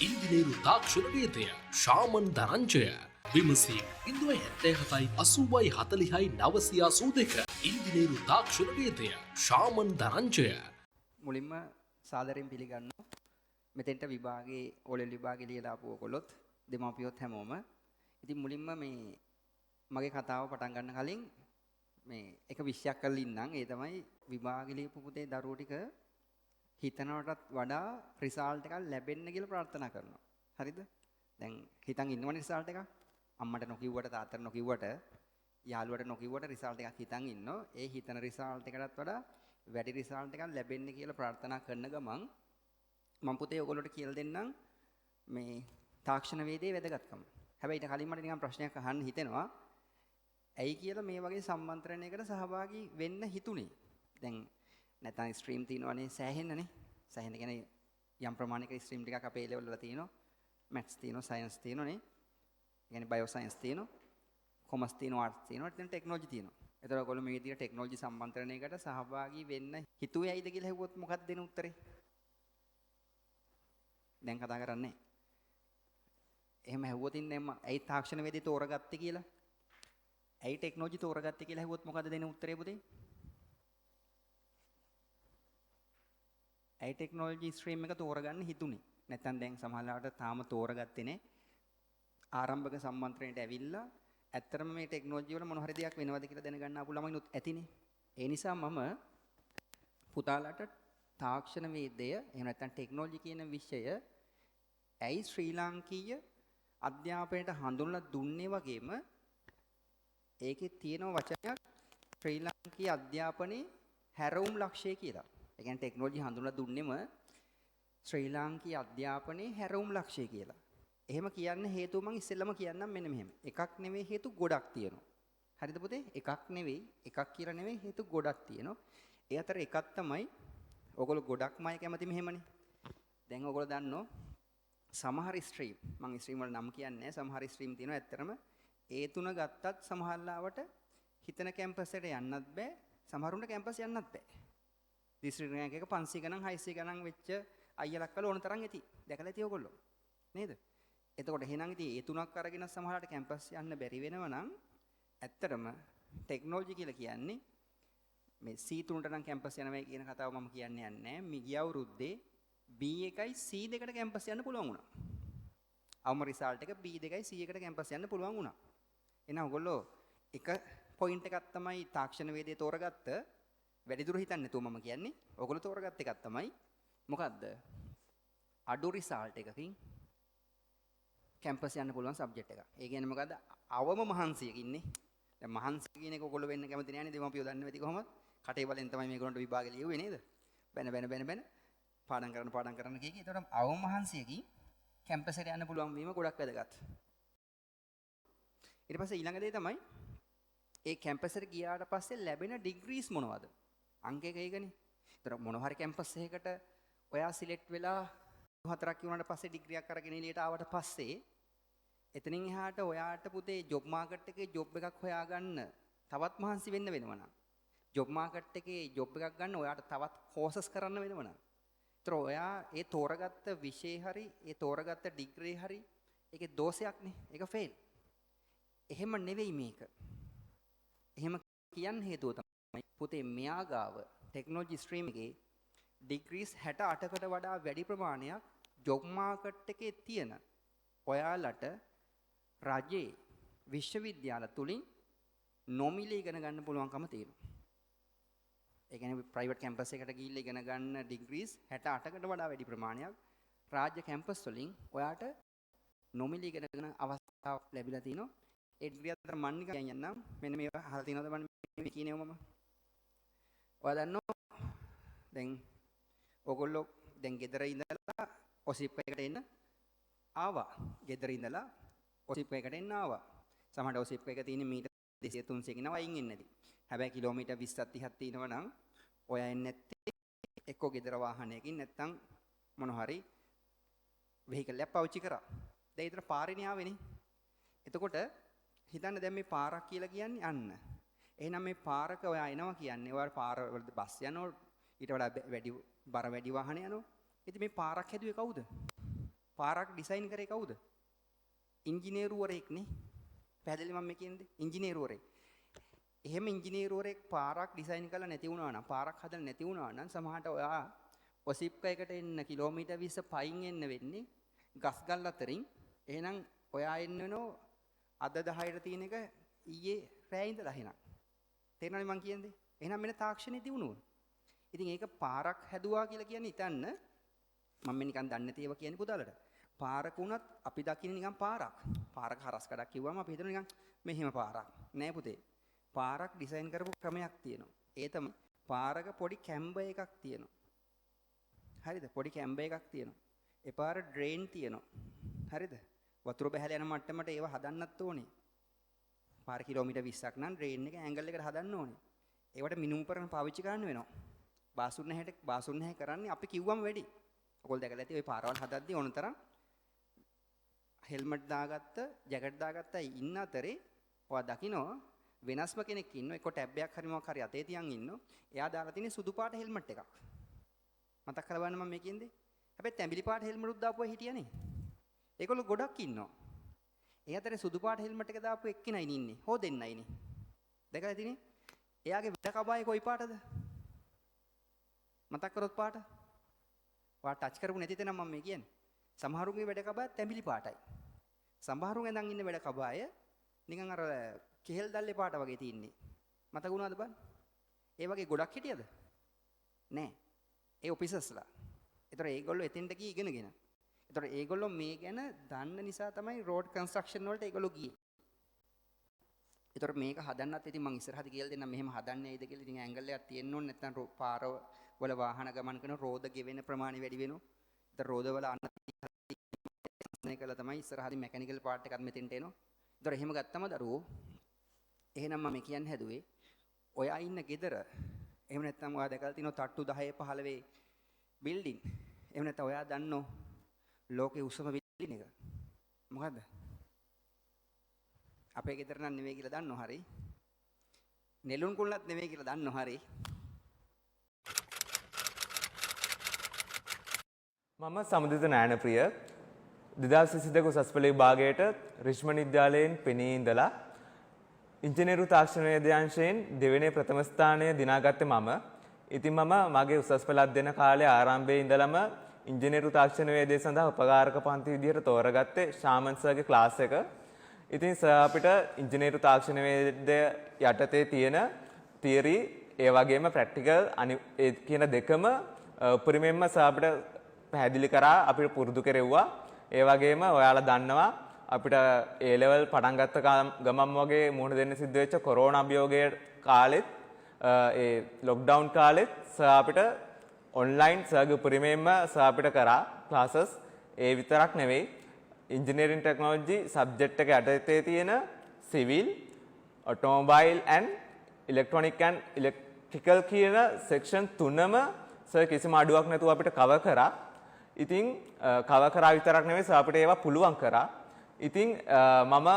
ඉංජිනේරු තාක්ෂණ වේදය ශාමන් ධනංජය විමසීම් 077 80 40 982. ඉංජිනේරු තාක්ෂණ වේදය ශාමන් ධනංජය. මුලින්ම සාදරයෙන් පිළිගන්නවා මෙතෙන්ට විභාගයේ ඕලෙල් විභාගේ ලියලා ආපු ඔයගොල්ලොත් දෙමාපියොත් හැමෝම. ඉතින් මුලින්ම මේ මගේ කතාව පටන් ගන්න කලින් මේ එක විෂයක් කරලා ඉන්නම්. ඒ තමයි විභාගේ ලියපු පුතේ දරුවෝ ටික හිතනවටත් වඩා රිසල්ට් එකක් ලැබෙන්න කියලා ප්‍රාර්ථනා කරනවා. හරිද? දැන් හිතන් ඉන්නවනේ රිසල්ට් එකක්. අම්මට නොකිව්වට, තාත්තට නොකිව්වට, යාළුවට නොකිව්වට රිසල්ට් එකක් හිතන් ඉන්නෝ. ඒ හිතන රිසල්ට් එකටත් වඩා වැඩි රිසල්ට් එකක් ලැබෙන්න කියලා ප්‍රාර්ථනා කරන ගමන් මම පුතේ ඔයගොල්ලන්ට කියලා දෙන්නම් මේ තාක්ෂණ වේදයේ වැදගත්කම. හැබැයි ඊට කලින් මට නිකන් ප්‍රශ්නයක් අහන්න හිතෙනවා. ඇයි කියලා මේ වගේ සම්මන්ත්‍රණයකට සහභාගී වෙන්න හිතුනේ? දැන් නැත්නම් ස්ට්‍රීම් තියෙනවනේ සෑහෙන්නනේ. සෑහෙන්න කියන්නේ යම් ප්‍රමාණයක ස්ට්‍රීම් ටිකක් අපේ ඒ ලෙවල් වල තියෙනවා. මැත්ස් තියෙනවා, සයන්ස් තියෙනවා නේ. ඒ කියන්නේ බයෝ සයන්ස් තියෙනවා, කොමර්ස් තියෙනවා, ආර්ට්ස් තියෙනවා, ඊට ටෙක්නොලොජි තියෙනවා. එතකොට ඔයගොල්ලෝ මේ විදිහට ටෙක්නොලොජි සම්මන්ත්‍රණයකට සහභාගී වෙන්න හිතුවේ ඇයිද කියලා හෙව්වොත් මොකක්ද දෙන උත්තරේ? දැන් කතා කරන්නේ. එහෙම ඇහුවොත් ඉන්නේ ඇයි තාක්ෂණ වේදේ තෝරගත්තේ කියලා? ඇයි ටෙක්නොලොජි තෝරගත්තේ කියලා ඇහුවොත් මොකද දෙන උත්තරේ පුතේ? ඇයි ටෙක්නොලොජි ස්ට්‍රීම් එක තෝරගන්න හිතුනේ? නැත්තම් දැන් සමහරවිට තාම තෝරගත්තේ නේ. ආරම්භක සම්මන්ත්‍රණයට ඇවිල්ලා ඇත්තටම මේ ටෙක්නොලොජි වල මොන හරි දෙයක් වෙනවද කියලා දැනගන්න ආපු ළමයිනුත් ඇතිනේ. ඒ නිසා මම පුතාලාට තාක්ෂණ වේදය එහෙම නැත්නම් ටෙක්නොලොජි කියන විෂය ඇයි ශ්‍රී ලාංකීය අධ්‍යාපනයට හඳුන්වලා දුන්නේ වගේම ඒකේ තියෙන වචනයක් ශ්‍රී ලාංකීය අධ්‍යාපනයේ හැරවුම් ලක්ෂ්‍යය කියලා. ඒ කියන්නේ ටෙක්නොලොජි හඳුන්වලා දුන්නෙම ශ්‍රී ලාංකීය අධ්‍යාපනයේ හැරවුම් ලක්ෂ්‍යය කියලා. එහෙම කියන්න හේතුව මං ඉස්සෙල්ලම කියන්නම් මෙන්න මෙහෙම. එකක් නෙවෙයි, හේතු ගොඩක් තියෙනවා. හරිද පුතේ? එකක් නෙවෙයි, එකක් කියලා නෙවෙයි, හේතු ගොඩක් තියෙනවා. ඒ අතර එකක් තමයි ඔයගොල්ලෝ ගොඩක්ම අය කැමති මෙහෙමනේ. දැන් ඔයගොල්ලෝ දන්නෝ සමහර ස්ට්‍රීම්, මං ස්ට්‍රීම් වල නම් කියන්නේ නැහැ, සමහර ස්ට්‍රීම් තියෙනවා ඇත්තටම ඒ තුන ගත්තත් සමහර ලාවට හිතන කැම්පස් එකට යන්නත් බෑ, සමහරුන්ට කැම්පස් යන්නත් බෑ. දිස්ත්‍රික් රෑන්ක් එක 500 ගණන් 600 ගණන් වෙච්ච අයියලක් වල ඕන තරම් ඇති. දැකලා ඇති ඔයගොල්ලෝ. නේද? එතකොට එහෙනම් ඉතින් ඒ තුනක් අරගෙන සමහරලාට කැම්පස් යන්න බැරි වෙනව නම් ඇත්තටම ටෙක්නොලොජි කියලා කියන්නේ මේ C තුනට නම් කැම්පස් යනවා කියන කතාව මම කියන්න යන්නේ නැහැ. මිගිය අවුරුද්දේ B1යි C2කට කැම්පස් යන්න පුළුවන් වුණා. අවම රිසල්ට් එක B2යි C1කට කැම්පස් යන්න පුළුවන් වුණා. එහෙනම් ඔයගොල්ලෝ එක පොයින්ට් එකක් තමයි තාක්ෂණ වේදේ තෝරගත්ත. වැඩි දුර හිතන්නේ නැතුව මම කියන්නේ. ඔයගොල්ලෝ තෝරගත්ත එකක් තමයි මොකද්ද? අඩු රිසල්ට් එකකින් කැම්පස් යන්න පුළුවන් සබ්ජෙක්ට් එකක්. ඒ කියන්නේ මොකද්ද? අවම මහන්සියක ඉන්නේ. දැන් මහන්සිය කියන එක ඔයගොල්ලෝ වෙන්න කැමති නෑනේ. දෙමාපියෝ දන්නේ නැති කොහොමද? කටේ බලෙන් තමයි මේගොල්ලන්ට විභාග ලියුවේ නේද? බැන බැන බැන බැන පාඩම් කරන්න පාඩම් කරන්න කිය කී. ඒතකොට අවම මහන්සියකින් කැම්පස් එකට යන්න පුළුවන් වීම ගොඩක් වැදගත්. ඊට පස්සේ ඊළඟ දේ තමයි ඒ කැම්පස් එකට ගියාට පස්සේ ලැබෙන ඩිග්‍රීස් මොනවද? අංක එක ඒකනේ. ඒතර මොන හරි කැම්පස් එකකට ඔයා සිලෙක්ට් වෙලා 4ක් වුණාට පස්සේ ඩිග්‍රියක් අරගෙන එළියට ආවට පස්සේ එතනින් එහාට ඔයාට පුතේ ජොබ් මාකට් එකේ ජොබ් එකක් හොයාගන්න තවත් මහන්සි වෙන්න වෙනවා නම්, ජොබ් මාකට් එකේ ජොබ් එකක් ගන්න ඔයාට තවත් කෝසස් කරන්න වෙනවා නම්, ඒතර ඔයා ඒ තෝරගත්ත විෂය හරි ඒ තෝරගත්ත ඩිග්‍රී හරි ඒකේ දෝෂයක් නේ, ඒක ෆේල්. එහෙම නෙවෙයි මේක. එහෙම කියන්න හේතුව තමයි පුතේ මෙයා ගාව ටෙක්නොලොජි ස්ට්‍රීම් එකේ ඩිග්‍රීස් 68කට වඩා වැඩි ප්‍රමාණයක් ජොබ් මාකට් එකේ තියෙන ඔයාලට රජයේ විශ්වවිද්‍යාල තුලින් නොමිලේ ඉගෙන ගන්න පුළුවන්කම තියෙනවා. ඒ කියන්නේ ප්‍රයිවට් කැම්පස් එකට ගිහිල්ලා ඉගෙන ගන්න ඩිග්‍රීස් 68කට වඩා වැඩි ප්‍රමාණයක් රාජ්‍ය කැම්පස් වලින් ඔයාට නොමිලේ ඉගෙන ගන්න අවස්ථාවක් ලැබිලා තිනවා. ඒ ඩිග්‍රී අතර මන් නිකන් කියන්නම්. මෙන්න මේවා අහලා තියෙනවද මන් මේ කියන ඒවා මම? ඔයා දන්නවා දැන් ඔයගොල්ලෝ දැන් ගෙදර ඉඳලා ඔසිප් එකට එන්න ආවා. ගෙදර ඉඳලා ඔසිප් එකට එන්න ආවා. සමහරට ඔසිප් එක තියෙන්නේ මීටර් 200 300 කින් අයින් වෙන්නේ නැති. හැබැයි කිලෝමීටර් 20ක් 30ක් තියෙනවා නම් ඔයා එන්නේ නැත්තේ එක්කෝ ගෙදර වාහනයකින් නැත්තම් මොන හරි වෙහිකල් එකක් පාවිච්චි කරා. දැන් ඊතර පාරේනේ ආවේනේ. එතකොට හිතන්න දැන් මේ පාරක් කියලා කියන්නේ අන්න. එහෙනම් මේ පාරක ඔයා එනවා කියන්නේ ඔයා පාර වල බස් යනවා, ඊට වඩා වැඩි බර වැඩි වාහන යනවා. ඉතින් මේ පාරක් හැදුවේ කවුද? පාරක් ඩිසයින් කරේ කවුද? ඉංජිනේරුවරයෙක් නේ. පැහැදිලි මම මේ කියන්නේ? ඉංජිනේරුවරයෙක්. එහෙම ඉංජිනේරුවරයෙක් පාරක් ඩිසයින් කරලා නැති වුණා නම්, පාරක් හදලා නැති වුණා නම් සමහරට ඔයා ඔසිප්ක එකට එන්න කිලෝමීටර් 20 පයින් එන්න වෙන්නේ ගස් ගල් අතරින්. එහෙනම් ඔයා එන්න වෙනෝ අද 10ට තියෙන එක ඊයේ රෑ ඉඳලා එහෙනම්. තේරෙනවද මං කියන්නේ? එහෙනම් මෙන්න තාක්ෂණයේ දියුණුව. ඉතින් ඒක පාරක් හැදුවා කියලා කියන්නේ හිතන්න මම මේ නිකන් දන්නේ නැති ඒවා කියන්නේ පුතාලට. පාරක වුණත් අපි දකින්නේ නිකන් පාරක්. පාරක හරස් කඩක් කිව්වම අපි හිතනවා නිකන් මෙහෙම පාරක්. නෑ පුතේ. පාරක් ඩිසයින් කරපු ක්‍රමයක් තියෙනවා. ඒ තමයි පාරක පොඩි කැම්බර් එකක් තියෙනවා. හරිද? පොඩි කැම්බර් එකක් තියෙනවා. එපාර ඩ්‍රේන් තියෙනවා. හරිද? වතුර බහැලා යන මට්ටමට ඒව හදන්නත් ඕනේ. පාර කිලෝමීටර් 20ක් නම් ඩ්‍රේන් එක ඇන්ගල් එකට හදන්න ඕනේ. ඒවට මිනුම් උපකරණ පාවිච්චි කරන්න වෙනවා. බාසුන් නැහැට බාසුන් නැහැ කරන්නේ අපි කිව්වම වැඩි. ඔයගොල්ලෝ දැකලා ඇති ඔය පාරවල් හදද්දී ඕන තරම් හෙල්මට් දාගත්ත, ජැකට් දාගත්ත අය ඉන්න අතරේ ඔයා දකිනවා වෙනස්ම කෙනෙක් ඉන්නවා. එක්ක ටැබ් එකක් හරි මොකක් හරි අතේ තියන් ඉන්නවා. එයා දාලා තියෙන්නේ සුදු පාට හෙල්මට් එකක්. මතක් කරලා බලන්න මම මේ කියන්නේ. හැබැයි තැඹිලි පාට හෙල්මට් උත් දාපු අය හිටියනේ. ඒගොල්ලෝ ගොඩක් ඉන්නවා. ඒ අතරේ සුදු පාට හෙල්මට් එක දාපු එක්කෙනයි ඉන්නේ. හෝ දෙන්නයිනේ. දැකලා ඇතිනේ. එයාගේ වෙඩ කබායේ කොයි පාටද? මතක් කරොත් පාට. ඔයා ටච් කරපු නැති තැන මම මේ කියන්නේ. සමහරුන්ගේ වැඩ කබාය තැඹිලි පාටයි. සමහරුන් ඇඳන් ඉන්න වැඩ කබාය නිකන් අර කෙහෙල් දැල්ලේ පාට වගේ තියෙන්නේ. මතක වුණාද බලන්න? ඒ වගේ ගොඩක් හිටියද? නෑ. ඒ ඔෆිසර්ස්ලා. ඒතර ඒගොල්ලෝ එතෙන්ට ගියේ ඉගෙනගෙන. ඒතර ඒගොල්ලෝ මේ ගැන දන්න නිසා තමයි රෝඩ් කන්ස්ට්‍රක්ෂන් වලට ඒගොල්ලෝ ගියේ. ඒතර මේක හදන්නත් ඉතින් මං ඉස්සරහදී කියලා දෙන්නම් මෙහෙම හදන්නේ ඇයිද කියලා. ඉතින් ඇන්ගල් එකක් තියෙන්න ඕනේ නැත්නම් පාර වල වාහන ගමන් කරන රෝද ගෙවෙන ප්‍රමාණය වැඩි වෙනවා. ඒතර රෝද වල අන්න කළා තමයි ඉස්සරහදී මැකැනිකල් පාර්ට් එකක් මෙතෙන්ට එනවා. ඒතර එහෙම ගත්තම දරුවෝ එහෙනම් මම කියන්න හැදුවේ ඔයා ඉන්න ගෙදර එහෙම නැත්නම් ඔයා දැකලා තියෙනවා තට්ටු 10 15 බිල්ඩින්. එහෙම නැත්නම් ඔයා දන්නෝ ලෝකේ උසම බිල්ඩින් එක. මොකද්ද? අපේ ගෙදර නම් නෙවෙයි කියලා දන්නෝ හරි. නෙළුම් කුණලත් නෙවෙයි කියලා දන්නෝ හරි. මම සමුදිත නායනප්‍රිය 2022 උසස් පෙළ විභාගයට රිච්මන්ඩ් විද්‍යාලයෙන් පෙනී ඉඳලා ඉංජිනේරු තාක්ෂණ වේද්‍යාංශයෙන් දෙවෙනි ප්‍රථම ස්ථානය දිනාගත්තේ මම. ඉතින් මම මගේ උසස් පෙළ අධ්‍යයන කාලයේ ආරම්භයේ ඉඳලම ඉංජිනේරු තාක්ෂණ වේදය සඳහා උපකාරක පන්ති විදිහට තෝරගත්තේ ශාමන් සර්ගේ ක්ලාස් එක. ඉතින් සර් අපිට ඉංජිනේරු තාක්ෂණ වේදය යටතේ තියෙන තියරි ඒ වගේම ප්‍රැක්ටිකල් ඒ කියන දෙකම උපරිමයෙන්ම සර් අපිට පැහැදිලි කරා අපිට පුරුදු කෙරෙව්වා. ඒ වගේම ඔයාලා දන්නවා අපිට ඒ ලෙවල් පටන් ගත්ත ගමන් වගේ මුහුණ දෙන්න සිද්ධ වෙච්ච කොරෝනා අභියෝගයේ කාලෙත් ඒ ලොක්ඩවුන් කාලෙත් සර් අපිට ඔන්ලයින් සර්ගේ උපරිමයෙන්ම සර් අපිට කරා ක්ලාසස්. ඒ විතරක් නෙවෙයි ඉංජිනේරින් ටෙක්නොලොජි සබ්ජෙක්ට් එක යටතේ තියෙන civil, automobile and electronic and electrical කියන සෙක්ෂන් තුනම සර් කිසිම අඩුවක් නැතුව අපිට කවර් කරා. ඉතින් කවර් කරා විතරක් නෙවෙයි සර් අපිට ඒවා පුළුවන් කරා. ඉතින් මම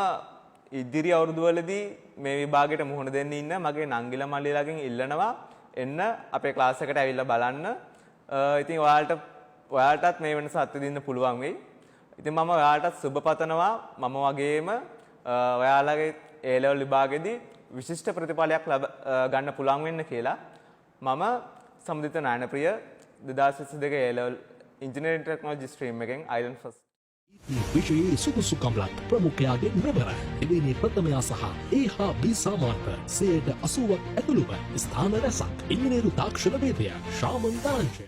ඉදිරි අවුරුදු වලදී මේ විභාගයට මුහුණ දෙන්න ඉන්න මගේ නංගිලා මල්ලිලාගෙන් ඉල්ලනවා එන්න අපේ ක්ලාස් එකට ඇවිල්ලා බලන්න. ඉතින් ඔයාලටත් මේ වෙනස අත්විඳින්න පුළුවන් වෙයි. ඉතින් මම ඔයාලටත් සුබ පතනවා. මම වගේම ඔයාලගේ ඒ ලෙවල් විභාගෙදී විශිෂ්ට ප්‍රතිඵලයක් ගන්න පුළුවන් වෙන්න කියලා. මම සමුදිත නායනප්‍රිය 2022 A level engineering technology stream එකෙන් අයිලන්ඩ් ෆස්ට්. විෂයේ සුදුසුකම් ලත් ප්‍රමුඛයාගේ මෙවර එවැනි ප්‍රථමයා සහ ඒ හා බී සාමාන්‍ය 80%ක් ඇතුළුව ස්ථාන රැසක්. ඉංජිනේරු තාක්ෂණ වේදය ශාමන් ධනංජය,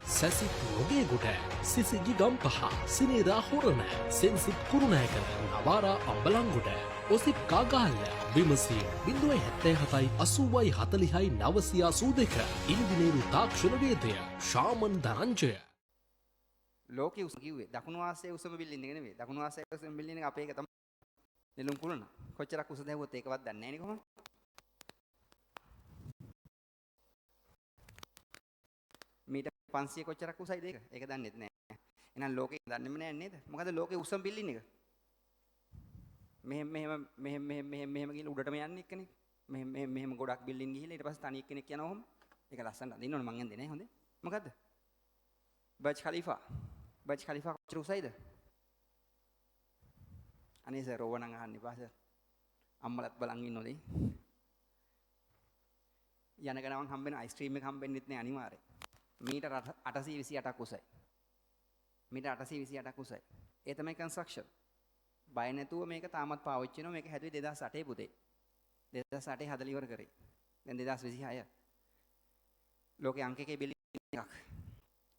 සැසිත් නොගේගොඩ, සිසිජි ගම්පහ, සිනේරා හොරණ, සෙන්සිත් කුරුණෑගල, නවාරා අම්බලන්ගොඩ, ඔසිප් කාගාල්ල. විමසීම් 077 80 40 982. ඉංජිනේරු තාක්ෂණ වේදය ශාමන් ධනංජය. ලෝකේ උස කිව්වේ දකුණු ආසියාවේ උසම බිල්ඩින් එක නෙවෙයි. දකුණු ආසියාවේ උසම බිල්ඩින් එක අපේ එක තමයි. නෙළුම් කුළුණ. කොච්චරක් උසද ඇහුවොත් ඒකවත් දන්නේ නැහැ නේ කොහොමද? මීටර් 500 කොච්චරක් උසයිද ඒක? ඒක දන්නෙත් නෑ. එහෙනම් ලෝකේ දන්නෙම නෑ නේද? මොකද ලෝකේ උසම බිල්ඩින් එක? මෙහෙම මෙහෙම මෙහෙම මෙහෙම මෙහෙම මෙහෙම ගිහලා උඩටම යන්නේ එක්කනේ. මෙහෙම මෙහෙම මෙහෙම ගොඩක් බිල්ඩින් ගිහිල්ලා ඊට පස්සේ තනි එක්කෙනෙක් යනවා ඔහොම. ඒක ලස්සනට අඳින්න ඕන මං ඇඳේ නෑ හොඳේ. මොකද්ද? බර්ජ් ඛලීෆා. බර්ජ් ඛලීෆා කොච්චර උසයිද? අනේ සර් ඕව නම් අහන්න එපා සර්. අම්මලත් බලන් ඉන්නෝනේ. යන ගමන් හම්බෙන අයිස්ක්‍රීම් එක හම්බෙන්නෙත් නෑ අනිවාර්යෙන්. මීටර 828ක් උසයි. මීටර 828ක් උසයි. ඒ තමයි කන්ස්ට්‍රක්ෂන්. බය නැතුව මේක තාමත් පාවිච්චි වෙනවා. මේක හැදුවේ 2008 පුතේ. 2008 හදලා ඉවර කරේ. දැන් 2026. ලෝකේ අංක එකේ බිල්ඩින් එකක්.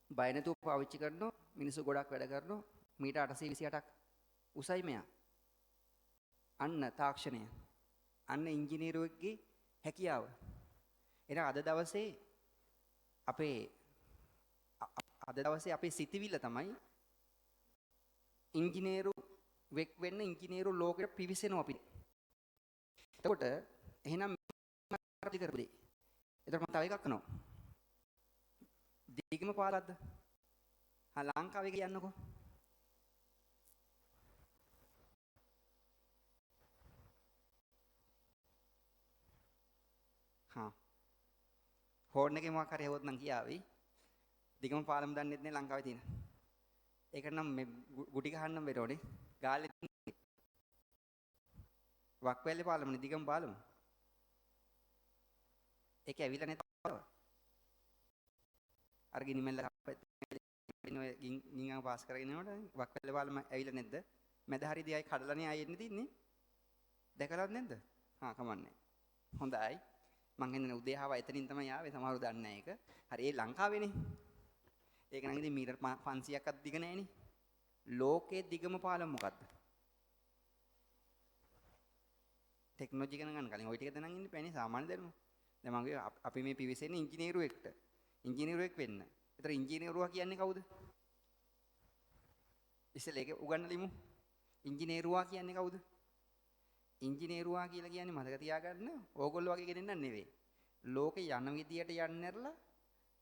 බය නැතුව පාවිච්චි කරනවා. මිනිස්සු ගොඩක් වැඩ කරනවා. මීටර 828ක් උසයි මෙයා. අන්න තාක්ෂණය. අන්න ඉංජිනේරුවෙක්ගේ හැකියාව. එහෙනම් අද දවසේ අපේ අද දවසේ අපේ සිතිවිල්ල තමයි ඉංජිනේරුවෙක් වෙන්න ඉංජිනේරු ලෝකෙට පිවිසෙනවා අපි. එතකොට එහෙනම් අපි කරපු දේ. එතකොට මම තව එකක් කරනවා. දිගම පාලක්ද? හා ලංකාවේ කියන්නකෝ. හා හෝන් එකේ මොකක් හරි ඇහුවොත් නම් කියාවි. දිගම පාලම දන්නෙත් නෑ ලංකාවේ තියෙන. ඒකට නම් මේ ගුටි ගහන්නම් වෙරෝනේ. ගාල්ලේ වක්වැල්ලේ පාලමනේ දිගම පාලම. ඒක ඇවිල්ලා නැත. අර ගිනි මැල්ල පැත්තෙන් ඔය ගින්ගම පාස් කරගෙන යනකොට වක්වැල්ලේ පාලම ඇවිල්ලා නැද්ද? මැද හරි දිහායි කඩලානේ ආයෙ එන්න තින්නේ. දැකලවත් නැද්ද? හා කමන්නේ. හොඳයි. මං හිතන්නේ උදේ ආවා එතනින් තමයි ආවේ සමහරව දන්නේ නැහැ ඒක. හරි ඒ ලංකාවේනේ. ඒක නම් ඉතින් මීටර් 500ක්වත් දිග නෑනේ. ලෝකේ දිගම පාලම මොකද්ද? ටෙක්නොලොජි ගැන ගන්න කලින් ඔය ටික දැනන් ඉන්න බෑනේ සාමාන්‍ය දැනුම. දැන් මං කිව්වේ අපි මේ පිවිසෙන්නේ ඉංජිනේරුවෙක්ට. ඉංජිනේරුවෙක් වෙන්න. ඒතර ඉංජිනේරුවා කියන්නේ කවුද? ඉස්සෙල්ලා ඒක උගන්වලිමු. ඉංජිනේරුවා කියන්නේ කවුද? ඉංජිනේරුවා කියලා කියන්නේ මතක තියාගන්න ඕගොල්ලෝ වගේ කෙනෙක් නන් නෙවෙයි. ලෝකේ යන විදියට යන්න ඇරලා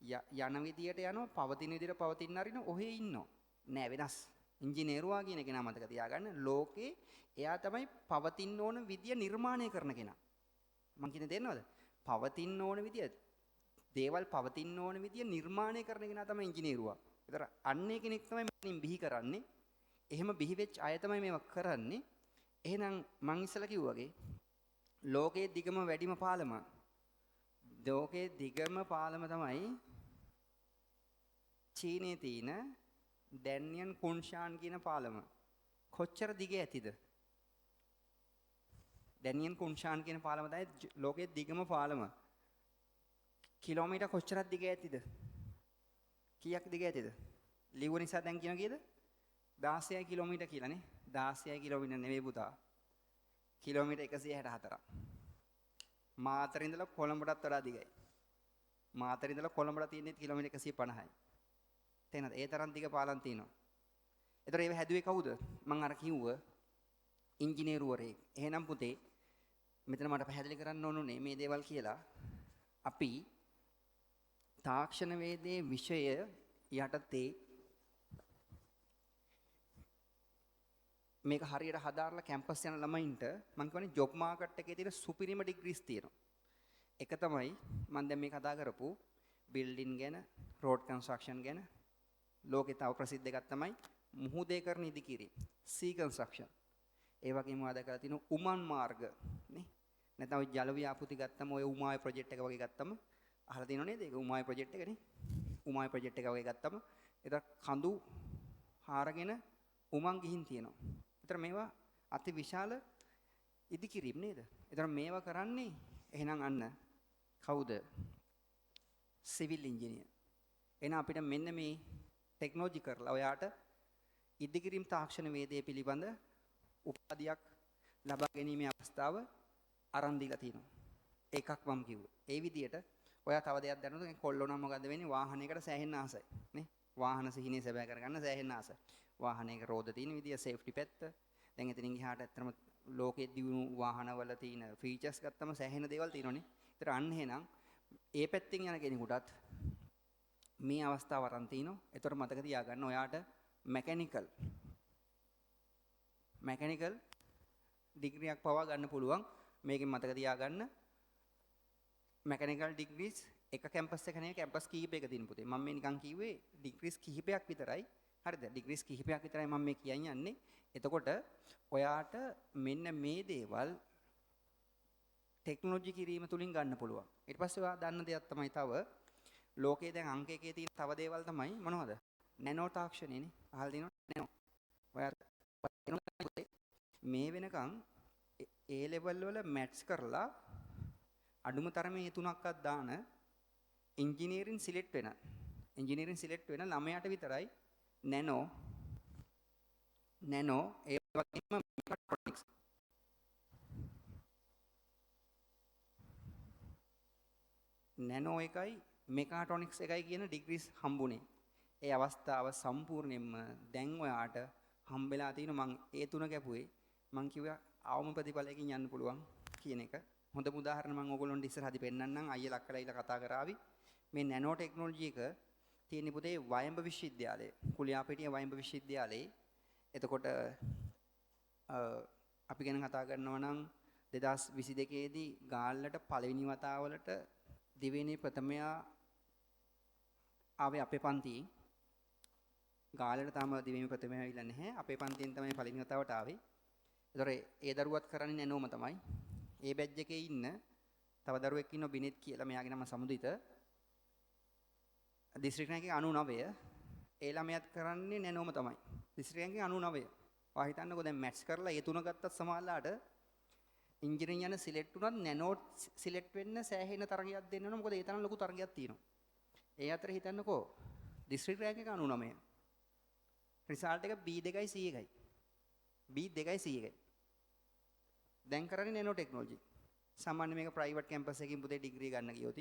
යන විදියට යනවා, පවතින විදියට පවතින්න අරින ඔහේ ඉන්නෝ. නෑ වෙනස්. ඉංජිනේරුවා කියන කෙනා මතක තියාගන්න ලෝකේ එයා තමයි පවතින්න ඕන විදිය නිර්මාණය කරන කෙනා. මං කියන්නේ තේරෙනවද? පවතින්න ඕන විදිය, දේවල් පවතින්න ඕන විදිය නිර්මාණය කරන කෙනා තමයි ඉංජිනේරුවා. ඒතර අන්නේ කෙනෙක් තමයි මෙතනින් බිහි කරන්නේ. එහෙම බිහි වෙච්ච අය තමයි මේවා කරන්නේ. එහෙනම් මං ඉස්සලා කිව්වා වගේ ලෝකයේ දිගම වැඩිම පාලම, ලෝකයේ දිගම පාලම තමයි චීනයේ තියෙන ඩැනියන් කුන්ෂාන් කියන පාලම. කොච්චර දිග ඇතිද? ඩැනියන් කුන්ෂාන් කියන පාලම තමයි ලෝකයේ දිගම පාලම. කිලෝමීටර් කොච්චරක් දිග ඇතිද? කීයක් දිග ඇතිද? ලිව්ව නිසා දැන් කියන කීයද? 16 කිලෝමීටර් කියලානේ. 16 කිලෝමීටර් නෙවෙයි පුතා. කිලෝමීටර් 164ක්. මාතර ඉඳලා කොළඹටත් වඩා දිගයි. මාතර ඉඳලා කොළඹට තියෙන්නේ කිලෝමීටර් 150යි. තේනද? ඒ තරම් දිග පාලම් තියෙනවා. ඒතර ඒව හැදුවේ කවුද? මං අර කිව්ව ඉංජිනේරුවරයෙක්. එහෙනම් පුතේ මෙතන මට පැහැදිලි කරන්න ඕනුනේ මේ දේවල් කියලා. අපි තාක්ෂණ වේදයේ විෂය යටතේ මේක හරියට හදාarලා කැම්පස් යන ළමයින්ට මං කියන්නේ ජොබ් මාකට් එකේ තියෙන සුපිරිම ඩිග්‍රීස් තියෙනවා. එක තමයි මං දැන් මේ කතා කරපු බිල්ඩින් ගැන, රෝඩ් කන්ස්ට්‍රක්ෂන් ගැන. ලෝකේ තව ප්‍රසිද්ධ එකක් තමයි මුහුදේ කරන ඉදිකිරීම, සී කන්ස්ට්‍රක්ෂන්. ඒ වගේම ඔයා දැකලා තියෙන උමන් මාර්ග නේ. නැත්නම් ඔය ජල ව්‍යාපෘති ගත්තම ඔය උමාය ප්‍රොජෙක්ට් එක වගේ ගත්තම අහලා තියෙනව නේද? ඒක උමාය ප්‍රොජෙක්ට් එක නේ. උමාය ප්‍රොජෙක්ට් එක වගේ ගත්තම ඒතර කඳු හාරගෙන උමන් ගිහින් තියෙනවා. ඒතර මේවා අති විශාල ඉදිකිරීම් නේද? ඒතර මේවා කරන්නේ එහෙනම් අන්න කවුද? Civil engineer. එහෙනම් අපිට මෙන්න මේ ටෙක්නොලොජි කරලා ඔයාට ඉදිකිරීම් තාක්ෂණ වේදයේ පිළිබඳ උපාධියක් ලබා ගැනීමේ අවස්ථාව අරන් දීලා තියෙනවා. ඒකක් මම කිව්වේ. ඒ විදියට ඔයා තව දෙයක් දැනනොත් දැන් කොල්ලෝ නම් මොකද්ද වෙන්නේ? වාහනයකට සෑහෙන්න ආසයි නේ. වාහන සිහිනේ සැබෑ කරගන්න සෑහෙන්න ආසයි. වාහනයක රෝද තියෙන විදිය, සේෆ්ටි පැත්ත. දැන් එතනින් ගියාට ඇත්තටම ලෝකයේ දියුණු වාහනවල තියෙන ෆීචර්ස් ගත්තම සෑහෙන දේවල් තියෙනවනේ. ඒතර අන්න එහෙනම් ඒ පැත්තෙන් යන කෙනෙකුටත් මේ අවස්ථාව අරන් තිනවා. ඒතර මතක තියාගන්න ඔයාට මැකැනිකල් ඩිග්‍රියක් පවා ගන්න පුළුවන්. මේකෙන් මතක තියාගන්න මැකැනිකල් ඩිග්‍රීස් එක කැම්පස් එක නෙවෙයි කැම්පස් කීපයක තියෙන පුතේ. මම මේ නිකන් කිව්වේ ඩිග්‍රීස් කිහිපයක් විතරයි. හරිද? ඩිග්‍රීස් කිහිපයක් විතරයි මම මේ කියන් යන්නේ. එතකොට ඔයාට මෙන්න මේ දේවල් ටෙක්නොලොජි කිරීම තුලින් ගන්න පුළුවන්. ඊට පස්සේ ඔයා දන්න දෙයක් තමයි තව ලෝකයේ දැන් අංක එකේ තියෙන තව දේවල් තමයි මොනවද? නැනෝ තාක්ෂණයනේ. අහලා තියෙනවද නැනෝ? ඔයා මේ වෙනකන් ඒ ලෙවල් වල මැට්ස් කරලා අඩුම තරමේ ඒ තුනක්වත් දාන ඉංජිනේරින් සිලෙක්ට් වෙන ඉංජිනේරින් සිලෙක්ට් වෙන ළමයාට විතරයි නැනෝ නැනෝ ඒ වගේම මෙකට්‍රොනික්ස් නැනෝ එකයි මෙකාට්‍රොනික්ස් එකයි කියන ඩිග්‍රීස් හම්බුනේ. ඒ අවස්ථාව සම්පූර්ණයෙන්ම දැන් ඔයාට හම්බෙලා තියෙන මං ඒ තුන කැපුවේ මං කිව්වා අවම ප්‍රතිඵලයකින් යන්න පුළුවන් කියන එක. හොඳම උදාහරණ මං ඕගොල්ලොන්ට ඉස්සරහදී පෙන්නන්නම්. අයියා ලක් කරලා කතා කරાવી. මේ නැනෝ ටෙක්නොලොජි එක තියෙන පුතේ වයඹ විශ්වවිද්‍යාලයේ, කුලියාපිටිය වයඹ විශ්වවිද්‍යාලයේ. එතකොට අපි ගැන කතා කරනවා නම් 2022 දී ගාල්ලට පළවෙනි වතාවලට දිවෙනේ ප්‍රථමයා ආවේ අපේ පන්තියෙන්. ගාල්ලට තාම දිවෙනේ ප්‍රථමයා ඇවිල්ලා නැහැ. අපේ පන්තියෙන් තමයි පළවෙනි වතාවට ආවේ. ඒතොර ඒ දරුවත් කරන්නේ නැනෝම තමයි. ඒ බැච් එකේ ඉන්න තව දරුවෙක් ඉන්නවා බිනෙත් කියලා. මෙයාගේ නම සමුදිත. දිස්ත්‍රික් රැංකින් 99. ඒ ළමයාත් කරන්නේ නැනෝම තමයි. දිස්ත්‍රික් රැංකින් 99. ඔයා හිතන්නකෝ දැන් මැට්ස් කරලා ඒ තුන ගත්තත් සමහරලාට ඉංජිනේරින් යන සිලෙක්ට් වුණත් නැනෝ සිලෙක්ට් වෙන්න සෑහෙන තරගයක් දෙන්න ඕන. මොකද ඒ තරම් ලොකු තරගයක් තියෙනවා. ඒ අතර හිතන්නකෝ දිස්ත්‍රික් රැංක් එක 99. රිසල්ට් එක B2යි C එකයි. B2යි C එකයි. දැන් කරන්නේ නැනෝ ටෙක්නොලොජි. සාමාන්‍ය මේක ප්‍රයිවට් කැම්පස් එකකින් පුතේ ඩිග්‍රී ගන්න ගියොත්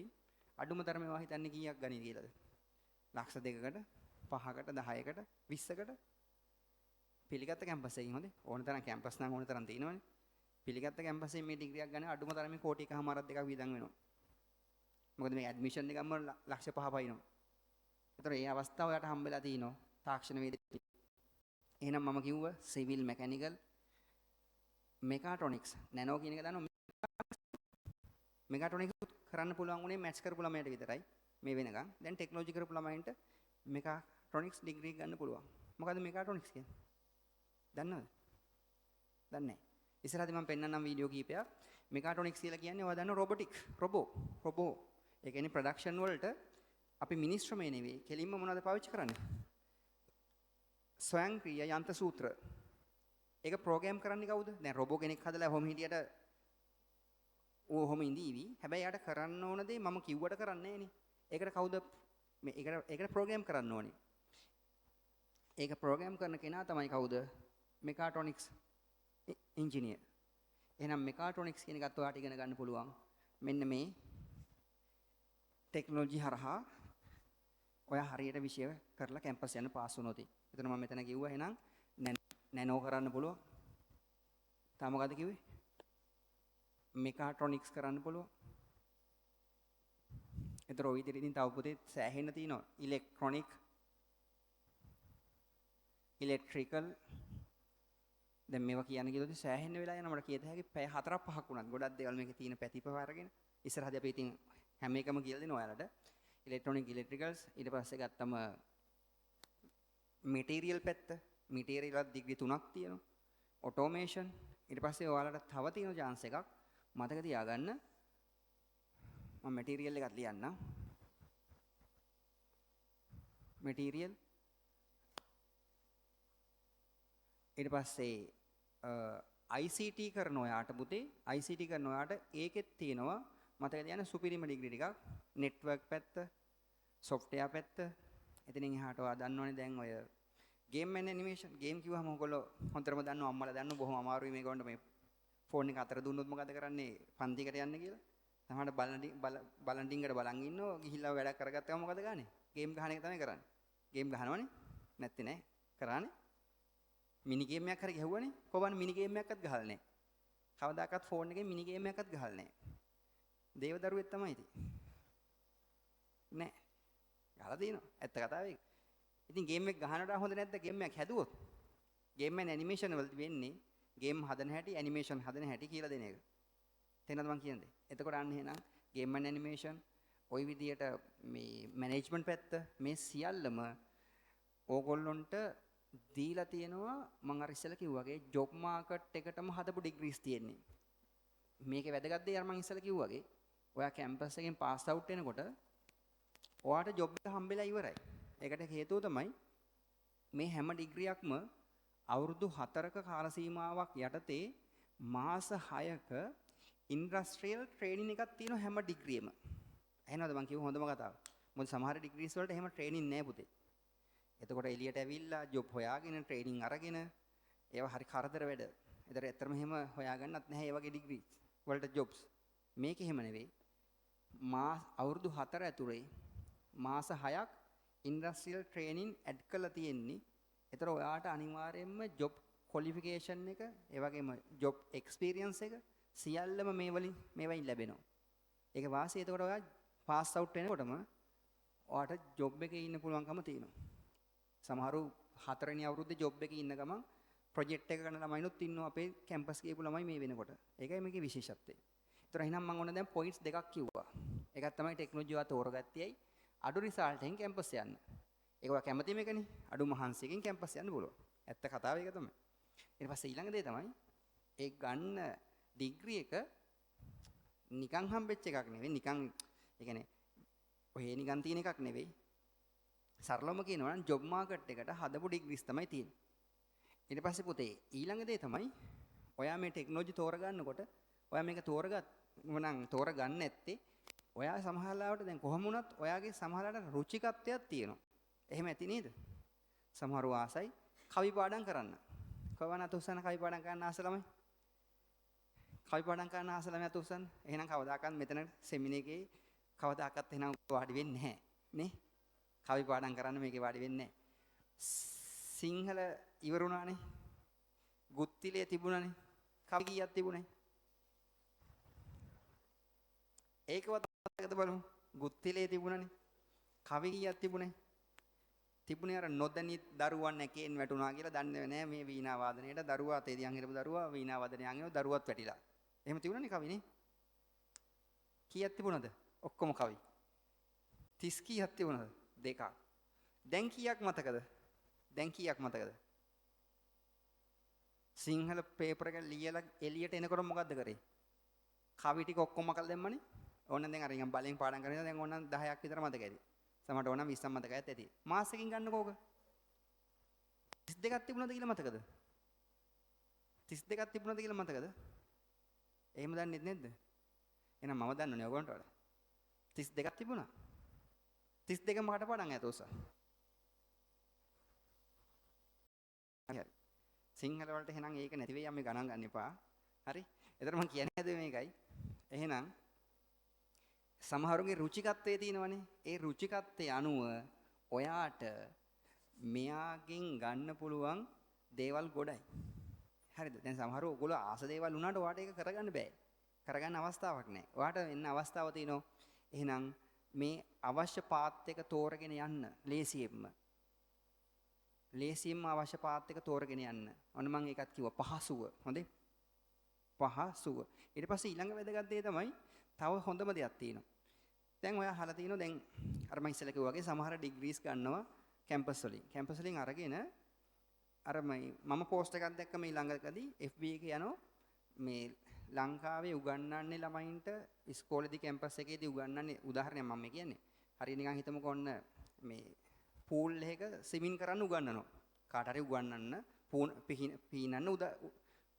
අඩුම තරමේ ඔයා හිතන්නේ කීයක් ගනී කියලාද? ලක්ෂ 2කට, 5කට, 10කට, 20කට පිළිගත්ත කැම්පස් එකකින් හොඳේ. ඕන තරම් කැම්පස් නම් ඕන තරම් තියෙනවනේ. පිළිගත්ත කැම්පස් එකෙන් මේ ඩිග්‍රියක් ගන්න අඩුම තරමේ කෝටි 1.5ක් 2ක් වියදම් වෙනවා. මොකද මේ ඇඩ්මිෂන් එකක්ම ලක්ෂ 5 පයින්නවා. ඒතර මේ අවස්ථාව ඔයාට හම්බෙලා තිනවා තාක්ෂණ වේදිකේ. එහෙනම් මම කිව්වා සිවිල්, මෙකැනිකල්, මෙකාට්‍රොනික්ස්, නැනෝ කියන එක දන්නවා. මෙකාට්‍රොනික්ස් කරන්න පුළුවන් උනේ මැට්ස් කරපු ළමයට විතරයි මේ වෙනකන්. දැන් ටෙක්නොලොජි කරපු ළමයින්ට මෙකාට්‍රොනික්ස් ඩිග්‍රී ගන්න පුළුවන්. මොකද්ද මෙකාට්‍රොනික්ස් කියන්නේ? දන්නවද? දන්නේ නැහැ. ඉස්සරහදී මම පෙන්නන්නම් වීඩියෝ කීපයක්. මෙකාට්‍රොනික්ස් කියලා කියන්නේ ඔයා දන්න රොබොටික්, රොබෝ, රොබෝ. ඒ කියන්නේ ප්‍රොඩක්ෂන් වලට අපි මිනිස් ශ්‍රමය නෙවෙයි කෙලින්ම මොනවද පාවිච්චි කරන්නේ? ස්වයංක්‍රීය යන්ත්‍ර සූත්‍ර. ඒක ප්‍රෝග්‍රෑම් කරන්නේ කවුද? දැන් රොබෝ කෙනෙක් හදලා ඔහොම හිටියට ඌ ඔහොම ඉඳීවි. හැබැයි යාට කරන්න ඕන දේ මම කිව්වට කරන්නේ නෑනේ. ඒකට කවුද මේ ඒකට ප්‍රෝග්‍රෑම් කරන්න ඕනේ. ඒක ප්‍රෝග්‍රෑම් කරන කෙනා තමයි කවුද? මෙකාට්‍රොනික්ස් ඉංජිනේර්. එහෙනම් මෙකාට්‍රොනික්ස් කියන එකත් ඔයාට ඉගෙන ගන්න පුළුවන්. මෙන්න මේ ටෙක්නොලොජි හරහා ඔයා හරියට විෂය කරලා කැම්පස් යන පාස් වුණොත්. එතන මම මෙතන කිව්වා එහෙනම් නැනෝ කරන්න පුළුවන්. තා මොකද්ද කිව්වේ? මෙකාට්‍රොනික්ස් කරන්න පුළුවන්. එතන ඔය විදිහට ඉතින් තව පොතේ සෑහෙන්න තියෙනවා. ඉලෙක්ට්‍රොනික, ඉලෙක්ට්‍රිකල්. දැන් මේවා කියන්න ගියොත් සෑහෙන්න වෙලා යනවා. මට කියත හැකි පැය 4ක් 5ක් වුණත් ගොඩක් දේවල් මේකේ තියෙන පැතිපව අරගෙන ඉස්සරහදී අපි ඉතින් හැම එකම කියලා දෙනවා ඔයාලට. ඉලෙක්ට්‍රොනික, ඉලෙක්ට්‍රිකල්ස්. ඊට පස්සේ ගත්තම මෙටීරියල් පැත්ත. මෙටීරියල් වල ඩිග්‍රී 3ක් තියෙනවා. ඔටෝමේෂන්. ඊට පස්සේ ඔයාලට තව තියෙන චාන්ස් එකක් මතක තියාගන්න. මම මෙටීරියල් එකක් ලියන්නම්. මෙටීරියල් ඊට පස්සේ ICT කරන ඔයාට පුතේ ICT කරන ඔයාට ඒකෙත් තියෙනවා මතක තියාගන්න සුපිරිම ඩිග්‍රී ටිකක්. නෙට්වර්ක් පැත්ත, සොෆ්ට්වෙයාර් පැත්ත. එතනින් එහාට ඔයා දන්නවනේ දැන් ඔය ගේම් ඇන්ඩ් ඇනිමේෂන්. ගේම් කිව්වහම ඔයගොල්ලෝ හොඳටම දන්නවා, අම්මලා දන්නවා බොහොම අමාරුයි මේක වොන්ට මේ ෆෝන් එක අතර දුන්නොත් මොකද කරන්නේ පන්තිකට යන්න කියලා. සමහරට බලන් ඩිංගට බලන් ඉන්නවා ගිහිල්ලා වැඩක් කරගත්ත ගමන් මොකද ගන්නේ? ගේම් ගහන එක තමයි කරන්නේ. ගේම් ගහනවනේ. නැත්තේ නෑ. කරානේ. මිනි ගේම් එකක් හරි ගැහුවනේ. කොහොමද මිනි ගේම් එකක්වත් ගහලා නෑ. කවදාකවත් ෆෝන් එකේ මිනි ගේම් එකක්වත් ගහලා නෑ. දේවදරුවෙක් තමයි ඉතින්. නෑ. ගහලා තියෙනවා. ඇත්ත කතාව ඒක. ඉතින් ගේම් එක ගහනට හොඳ නැද්ද ගේම් එකක් හැදුවොත්? ගේම් ඇන්ඩ් ඇනිමේෂන් වලදී වෙන්නේ ගේම් හදන හැටි, ඇනිමේෂන් හදන හැටි කියලා දෙන එක. තේරෙනවද මං කියන්නේ? එතකොට අන්න එහෙනම් ගේම් ඇන්ඩ් ඇනිමේෂන් ඔය විදියට මේ මැනේජ්මන්ට් පැත්ත මේ සියල්ලම ඕගොල්ලොන්ට දීලා තියෙනවා මං අර ඉස්සෙල්ලා කිව්වා වගේ ජොබ් මාකට් එකටම හදපු ඩිග්‍රීස් තියෙන්නේ. මේකේ වැදගත් දේ අර මං ඉස්සෙල්ලා කිව්වා වගේ ඔයා කැම්පස් එකෙන් පාස් අවුට් වෙනකොට ඔයාට ජොබ් එක හම්බෙලා ඉවරයි. ඒකට හේතුව තමයි මේ හැම ඩිග්‍රියක්ම අවුරුදු 4ක කාල සීමාවක් යටතේ මාස 6ක ඉන්ඩස්ට්‍රියල් ට්‍රේනින් එකක් තියෙනවා හැම ඩිග්‍රියෙම. ඇහෙනවද මං කියව හොඳම කතාව? මොකද සමහර ඩිග්‍රීස් වලට එහෙම ට්‍රේනින් නෑ පුතේ. එතකොට එළියට ඇවිල්ලා ජොබ් හොයාගෙන ට්‍රේනින් අරගෙන ඒවා හරි කරදර වැඩ. ඒතර ඇත්තටම එහෙම හොයාගන්නත් නැහැ ඒ වගේ ඩිග්‍රීස් වලට ජොබ්ස්. මේක එහෙම නෙවෙයි. මාස අවුරුදු 4 ඇතුලේ මාස 6ක් ඉන්ඩස්ට්‍රියල් ට්‍රේනින් ඇඩ් කරලා තියෙන්නේ. ඒතර ඔයාට අනිවාර්යයෙන්ම ජොබ් ක්වොලිෆිකේෂන් එක, ඒ වගේම ජොබ් එක්ස්පීරියන්ස් එක සියල්ලම මේ වලින් මේවයින් ලැබෙනවා. ඒක වාසිය. එතකොට ඔයා පාස් අවුට් වෙනකොටම ඔයාට ජොබ් එකේ ඉන්න පුළුවන්කම තියෙනවා. සමහරු හතරවෙනි අවුරුද්දේ ජොබ් එකේ ඉන්න ගමන් ප්‍රොජෙක්ට් එක කරන ළමයිනුත් ඉන්නවා අපේ කැම්පස් ගියපු ළමයි මේ වෙනකොට. ඒකයි මේකේ විශේෂත්වය. ඒතර එහෙනම් මම ඔන්න දැන් පොයින්ට්ස් දෙකක් කිව්වා. එකක් තමයි ටෙක්නොලොජි ඔයා තෝරගත්තේයි අඩු රිසල්ට් එකෙන් කැම්පස් යන්න. ඒක ඔයා කැමති මේකනේ. අඩු මහන්සියකින් කැම්පස් යන්න පුළුවන්. ඇත්ත කතාව ඒක තමයි. ඊට පස්සේ ඊළඟ දේ තමයි ඒ ගන්න ඩිග්‍රී එක නිකන් හම්බෙච්ච එකක් නෙවෙයි. නිකන් ඒ කියන්නේ ඔහේ නිකන් තියෙන එකක් නෙවෙයි. සරලවම කියනවා නම් ජොබ් මාකට් එකට හදපු ඩිග්‍රීස් තමයි තියෙන්නේ. ඊට පස්සේ පුතේ ඊළඟ දේ තමයි ඔයා මේ ටෙක්නොලොජි තෝරගන්නකොට ඔයා මේක තෝරගන්න නැත්තේ ඔයා සමහර ලාවට දැන් කොහොම වුණත් ඔයාගේ සමහර ලාවට රුචිකත්වයක් තියෙනවා. එහෙම ඇති නේද? සමහරව ආසයි කවි පාඩම් කරන්න. කොහොමද අත උස්සන්න කවි පාඩම් කරන්න ආස ළමයි? කවි පාඩම් කරන්න ආස ළමයි අත උස්සන්න. එහෙනම් කවදාකවත් මෙතන සෙමිනාර් එකේ කවදාකවත් එහෙනම් වාඩි වෙන්නේ නැහැ නේ? කවි පාඩම් කරන්න මේකේ වාඩි වෙන්නේ නැහැ. සිංහල ඉවර වුණානේ. ගුත්තිලේ තිබුණානේ. කවි කීයක් තිබුණේ? ඒකවත් මතකද බලමු. ගුත්තිලේ තිබුණානේ. කවි කීයක් තිබුණේ? තිබුණේ අර නොදැනි දරුවන් ඇකෙන් වැටුණා කියලා දන්නේ නැහැ මේ වීණා වාදනයේට දරුවා අතේ දියන් හිටපු දරුවා වීණා වාදනය යන් එනවා දරුවත් වැටිලා. එහෙම තිබුණානේ කවිනේ. කීයක් තිබුණාද? ඔක්කොම කවි. 30 කීයක් තිබුණාද? දෙකක්. දැන් කීයක් මතකද? දැන් කීයක් මතකද? සිංහල පේපර් එක ලියලා එළියට එනකොට මොකද්ද කරේ? කවි ටික ඔක්කොම අකල් දැම්මනේ. ඕන දැන් අර නිකන් බලෙන් පාඩම් කරගෙන දැන් ඕන 10ක් විතර මතක ඇති. සමහරට ඕන 20ක් මතකයත් ඇති. මාසෙකින් ගන්නකෝ ඕක. 32ක් තිබුණාද කියලා මතකද? 32ක් තිබුණාද කියලා මතකද? එහෙම දන්නේ නැද්ද? එහෙනම් මම දන්නෝනේ ඔයගොල්ලන්ට වඩා. 32ක් තිබුණා. 32ම කටපාඩම් ඈත උස. හරි. සිංහල වලට එහෙනම් ඒක නැති වෙයි අපි ගණන් ගන්න එපා. හරි. එතන මම කියන්නේ හැදුවේ මේකයි. එහෙනම් සමහරුගේ රුචිකත්වයේ තියෙනවනේ. ඒ රුචිකත්වයේ අනුව ඔයාට මෙයාගෙන් ගන්න පුළුවන් දේවල් ගොඩයි. හරිද? දැන් සමහරව ඔයගොල්ලෝ ආස දේවල් වුණාට ඔයාට ඒක කරගන්න බෑ. කරගන්න අවස්ථාවක් නෑ. ඔයාට එන්න අවස්ථාව තියෙනවා. එහෙනම් මේ අවශ්‍ය පාත් එක තෝරගෙන යන්න ලේසියෙන්ම. ලේසියෙන්ම අවශ්‍ය පාත් එක තෝරගෙන යන්න. ඔන්න මම ඒකත් කිව්වා පහසුව. හොඳේ? පහසුව. ඊට පස්සේ ඊළඟ වැදගත් දේ තමයි තව හොඳම දෙයක් තියෙනවා. දැන් ඔයා අහලා තියෙනවා දැන් අර මම ඉස්සෙල්ලා කිව්වා වගේ සමහර ඩිග්‍රීස් ගන්නවා කැම්පස් වලින්. කැම්පස් වලින් අරගෙන අර මම පෝස්ට් එකක් දැක්ක මේ ළඟකදී FB එකේ යනවා මේ ලංකාවේ උගන්වන්නේ ළමයින්ට ඉස්කෝලේදී කැම්පස් එකේදී උගන්වන්නේ උදාහරණයක් මම මේ කියන්නේ. හරි නිකන් හිතමුකෝ ඔන්න මේ පූල් එකක ස්විමින් කරන්න උගන්වනවා. කාට හරි උගන්වන්න පීනන්න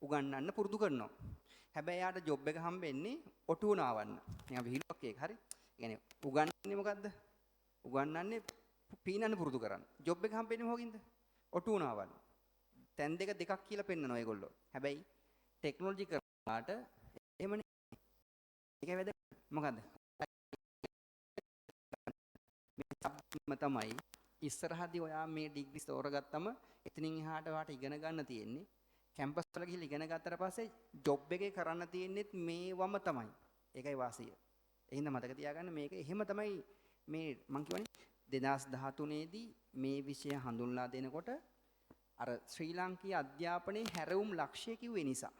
උගන්වන්න පුරුදු කරනවා. හැබැයි යාට ජොබ් එක හම්බෙන්නේ ඔටුව නාවන්න. නිකන් විහිළුවක් ඒක හරි. ඒ කියන්නේ උගන්වන්නේ මොකද්ද? උගන්වන්නේ පීනන්න පුරුදු කරන්න. ජොබ් එක හම්බෙන්නේ මොකකින්ද? ඔටුව නාවන්න. තැන් දෙක දෙකක් කියලා පෙන්නනවා ඒගොල්ලෝ. හැබැයි ටෙක්නොලොජි කරාට එහෙම නෙවෙයි. ඒකයි වැදගත්. මොකද්ද? මේ සබ්ම තමයි ඉස්සරහදී ඔයා මේ ඩිග්‍රී තෝරගත්තම එතනින් එහාට ඔයාට ඉගෙන ගන්න තියෙන්නේ කැම්පස් වල ගිහිල්ලා ඉගෙන ගත්තට පස්සේ ජොබ් එකේ කරන්න තියෙන්නේත් මේවම තමයි. ඒකයි වාසිය. එහෙනම් මතක තියාගන්න මේක එහෙම තමයි මේ මං කියවනේ 2013 දී මේ විෂය හඳුන්ලා දෙනකොට අර ශ්‍රී ලාංකීය අධ්‍යාපනයේ හැරවුම් ලක්ෂ්‍ය කිව්වේ නිසා.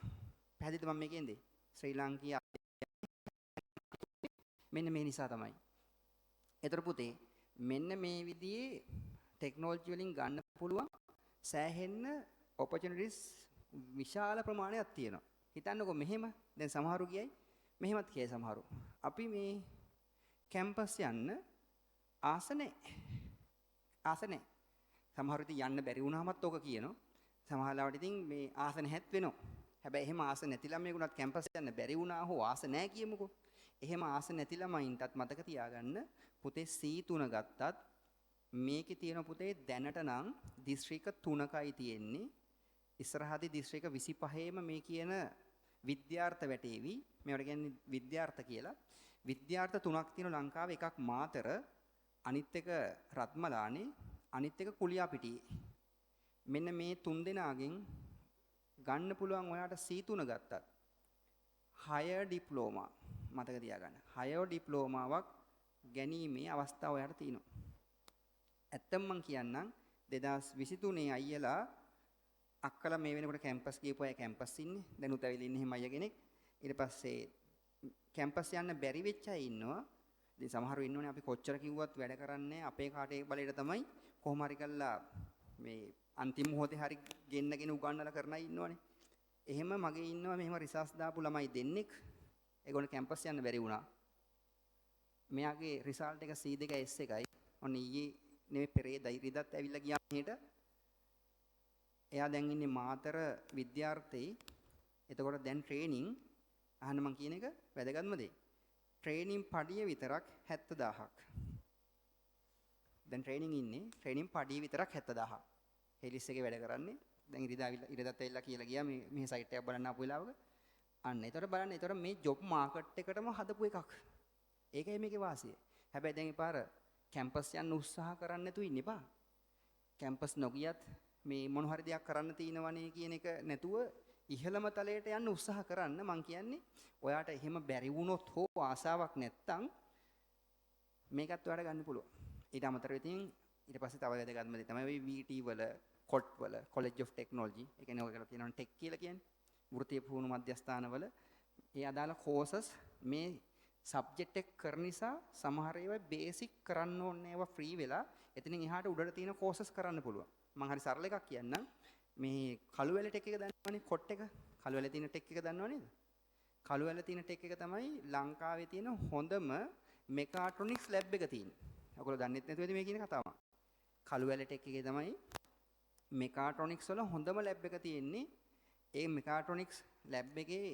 පැහැදිලිද මම මේ කියන්නේ? ශ්‍රී ලාංකීය මෙන්න මේ නිසා තමයි. ඒතර පුතේ මෙන්න මේ විදිහේ ටෙක්නොලොජි වලින් ගන්න පුළුවන් සෑහෙන්න ඔපචුනිටිස් විශාල ප්‍රමාණයක් තියෙනවා. හිතන්නකෝ මෙහෙම දැන් සමහරු කියයි මෙහෙමත් කියයි සමහරු. අපි මේ කැම්පස් යන්න ආස නැහැ. ආස නැහැ. සමහරු ඉතින් යන්න බැරි වුණාමත් ඕක කියනවා. සමහර ලාවට ඉතින් මේ ආස නැහැත් වෙනවා. හැබැයි එහෙම ආස නැති ළමයෙකුටත් කැම්පස් යන්න බැරි වුණා හෝ ආස නැහැ කියමුකෝ. එහෙම ආස නැති ළමයින්ටත් මතක තියාගන්න පුතේ C3 ගත්තත් මේකේ තියෙන පුතේ දැනට නම් දිස්ත්‍රික්ක 3කයි තියෙන්නේ. ඉස්සරහදී දිස්ත්‍රික්ක 25ේම මේ කියන විද්‍යාර්ථ වැටේවි. මේවට කියන්නේ විද්‍යාර්ථ කියලා. විද්‍යාර්ථ තුනක් තියෙන ලංකාවේ, එකක් මාතර, අනිත් එක රත්මලානේ, අනිත් එක කුලියාපිටියේ. මෙන්න මේ තුන් දෙනාගෙන් ගන්න පුළුවන් ඔයාට C3 ගත්තත් හයර් ඩිප්ලෝමා, මතක තියාගන්න. හයර් ඩිප්ලෝමාවක් ගැනීමේ අවස්ථාව ඔයාට තියෙනවා. ඇත්තම මං කියන්නම් 2023 අයියලා අක්කලා මේ වෙනකොට කැම්පස් ගියපු අය කැම්පස් ඉන්නේ. දැනුත් ඇවිල්ලා ඉන්නේ එහෙම අයියා කෙනෙක්. ඊට පස්සේ කැම්පස් යන්න බැරි වෙච්ච අය ඉන්නවා. ඉතින් සමහරව ඉන්නෝනේ අපි කොච්චර කිව්වත් වැඩ කරන්නේ අපේ කාටේ බලයට තමයි කොහොම හරි කරලා මේ අන්තිම මොහොතේ හරි ගෙන්නගෙන උගන්නලා කරන අය ඉන්නවනේ. එහෙම මගේ ඉන්නවා මෙහෙම රිසර්ච් දාපු ළමයි දෙන්නෙක්. ඒගොල්ලෝ කැම්පස් යන්න බැරි වුණා. මෙයාගේ රිසල්ට් එක C2 S1යි. ඔන්න ඊයේ නෙමෙයි පෙරේදා ඉරිදත් ඇවිල්ලා ගියා මෙහෙට. එයා දැන් ඉන්නේ මාතර විද්‍යාර්ථේ. එතකොට දැන් ට්‍රේනින් අහන්න මං කියන එක වැදගත්ම දේ. ට්‍රේනින් පඩිය විතරක් 70000ක්. දැන් ට්‍රේනින් ඉන්නේ ට්‍රේනින් පඩිය විතරක් 70000ක්. හෙලිස් එකේ වැඩ කරන්නේ. දැන් ඉරිදා ඇවිල්ලා ඉරිදත් ඇවිල්ලා කියලා ගියා මේ මෙහි සයිට් එකක් බලන්න ආපු වෙලාවක. අන්න එතකොට බලන්න එතකොට මේ ජොබ් මාකට් එකටම හදපු එකක්. ඒකයි මේකේ වාසිය. හැබැයි දැන් ඉපාර කැම්පස් යන්න උත්සාහ කරන්න නැතුව ඉන්න එපා. කැම්පස් නොගියත් මේ මොන හරි දෙයක් කරන්න තියෙනවනේ කියන එක නැතුව ඉහළම තලයට යන්න උත්සාහ කරන්න. මං කියන්නේ ඔයාට එහෙම බැරි වුණොත් හෝ ආසාවක් නැත්තම් මේකත් ඔයාට ගන්න පුළුවන්. ඊට අමතරව ඉතින් ඊට පස්සේ තව වැදගත්ම දේ තමයි ඔය VT වල, කොට් වල, කොලෙජ් ඔෆ් ටෙක්නොලොජි, ඒ කියන්නේ ඔයගොල්ලෝ කියනවා ටෙක් කියලා කියන්නේ. වෘත්තීය පුහුණු මධ්‍යස්ථාන වල ඒ අදාළ කෝසස් මේ සබ්ජෙක්ට් එක කරන නිසා සමහර ඒවා බේසික් කරන්න ඕනේ ඒවා ෆ්‍රී වෙලා එතනින් එහාට උඩට තියෙන කෝසස් කරන්න පුළුවන්. මං හරි සරල එකක් කියන්නම්. මේ කළුවැල ටෙක් එක දන්නවනේ, කොට් එක. කළුවැල තියෙන ටෙක් එක දන්නව නේද? කළුවැල තියෙන ටෙක් එක තමයි ලංකාවේ තියෙන හොඳම මෙකාට්‍රොනික්ස් ලැබ් එක තියෙන්නේ. ඔයගොල්ලෝ දන්නෙත් නැතුව ඇති මේ කියන කතාව. කළුවැල ටෙක් එකේ තමයි මෙකාට්‍රොනික්ස් වල හොඳම ලැබ් එක තියෙන්නේ. ඒ මෙකාට්‍රොනික්ස් ලැබ් එකේ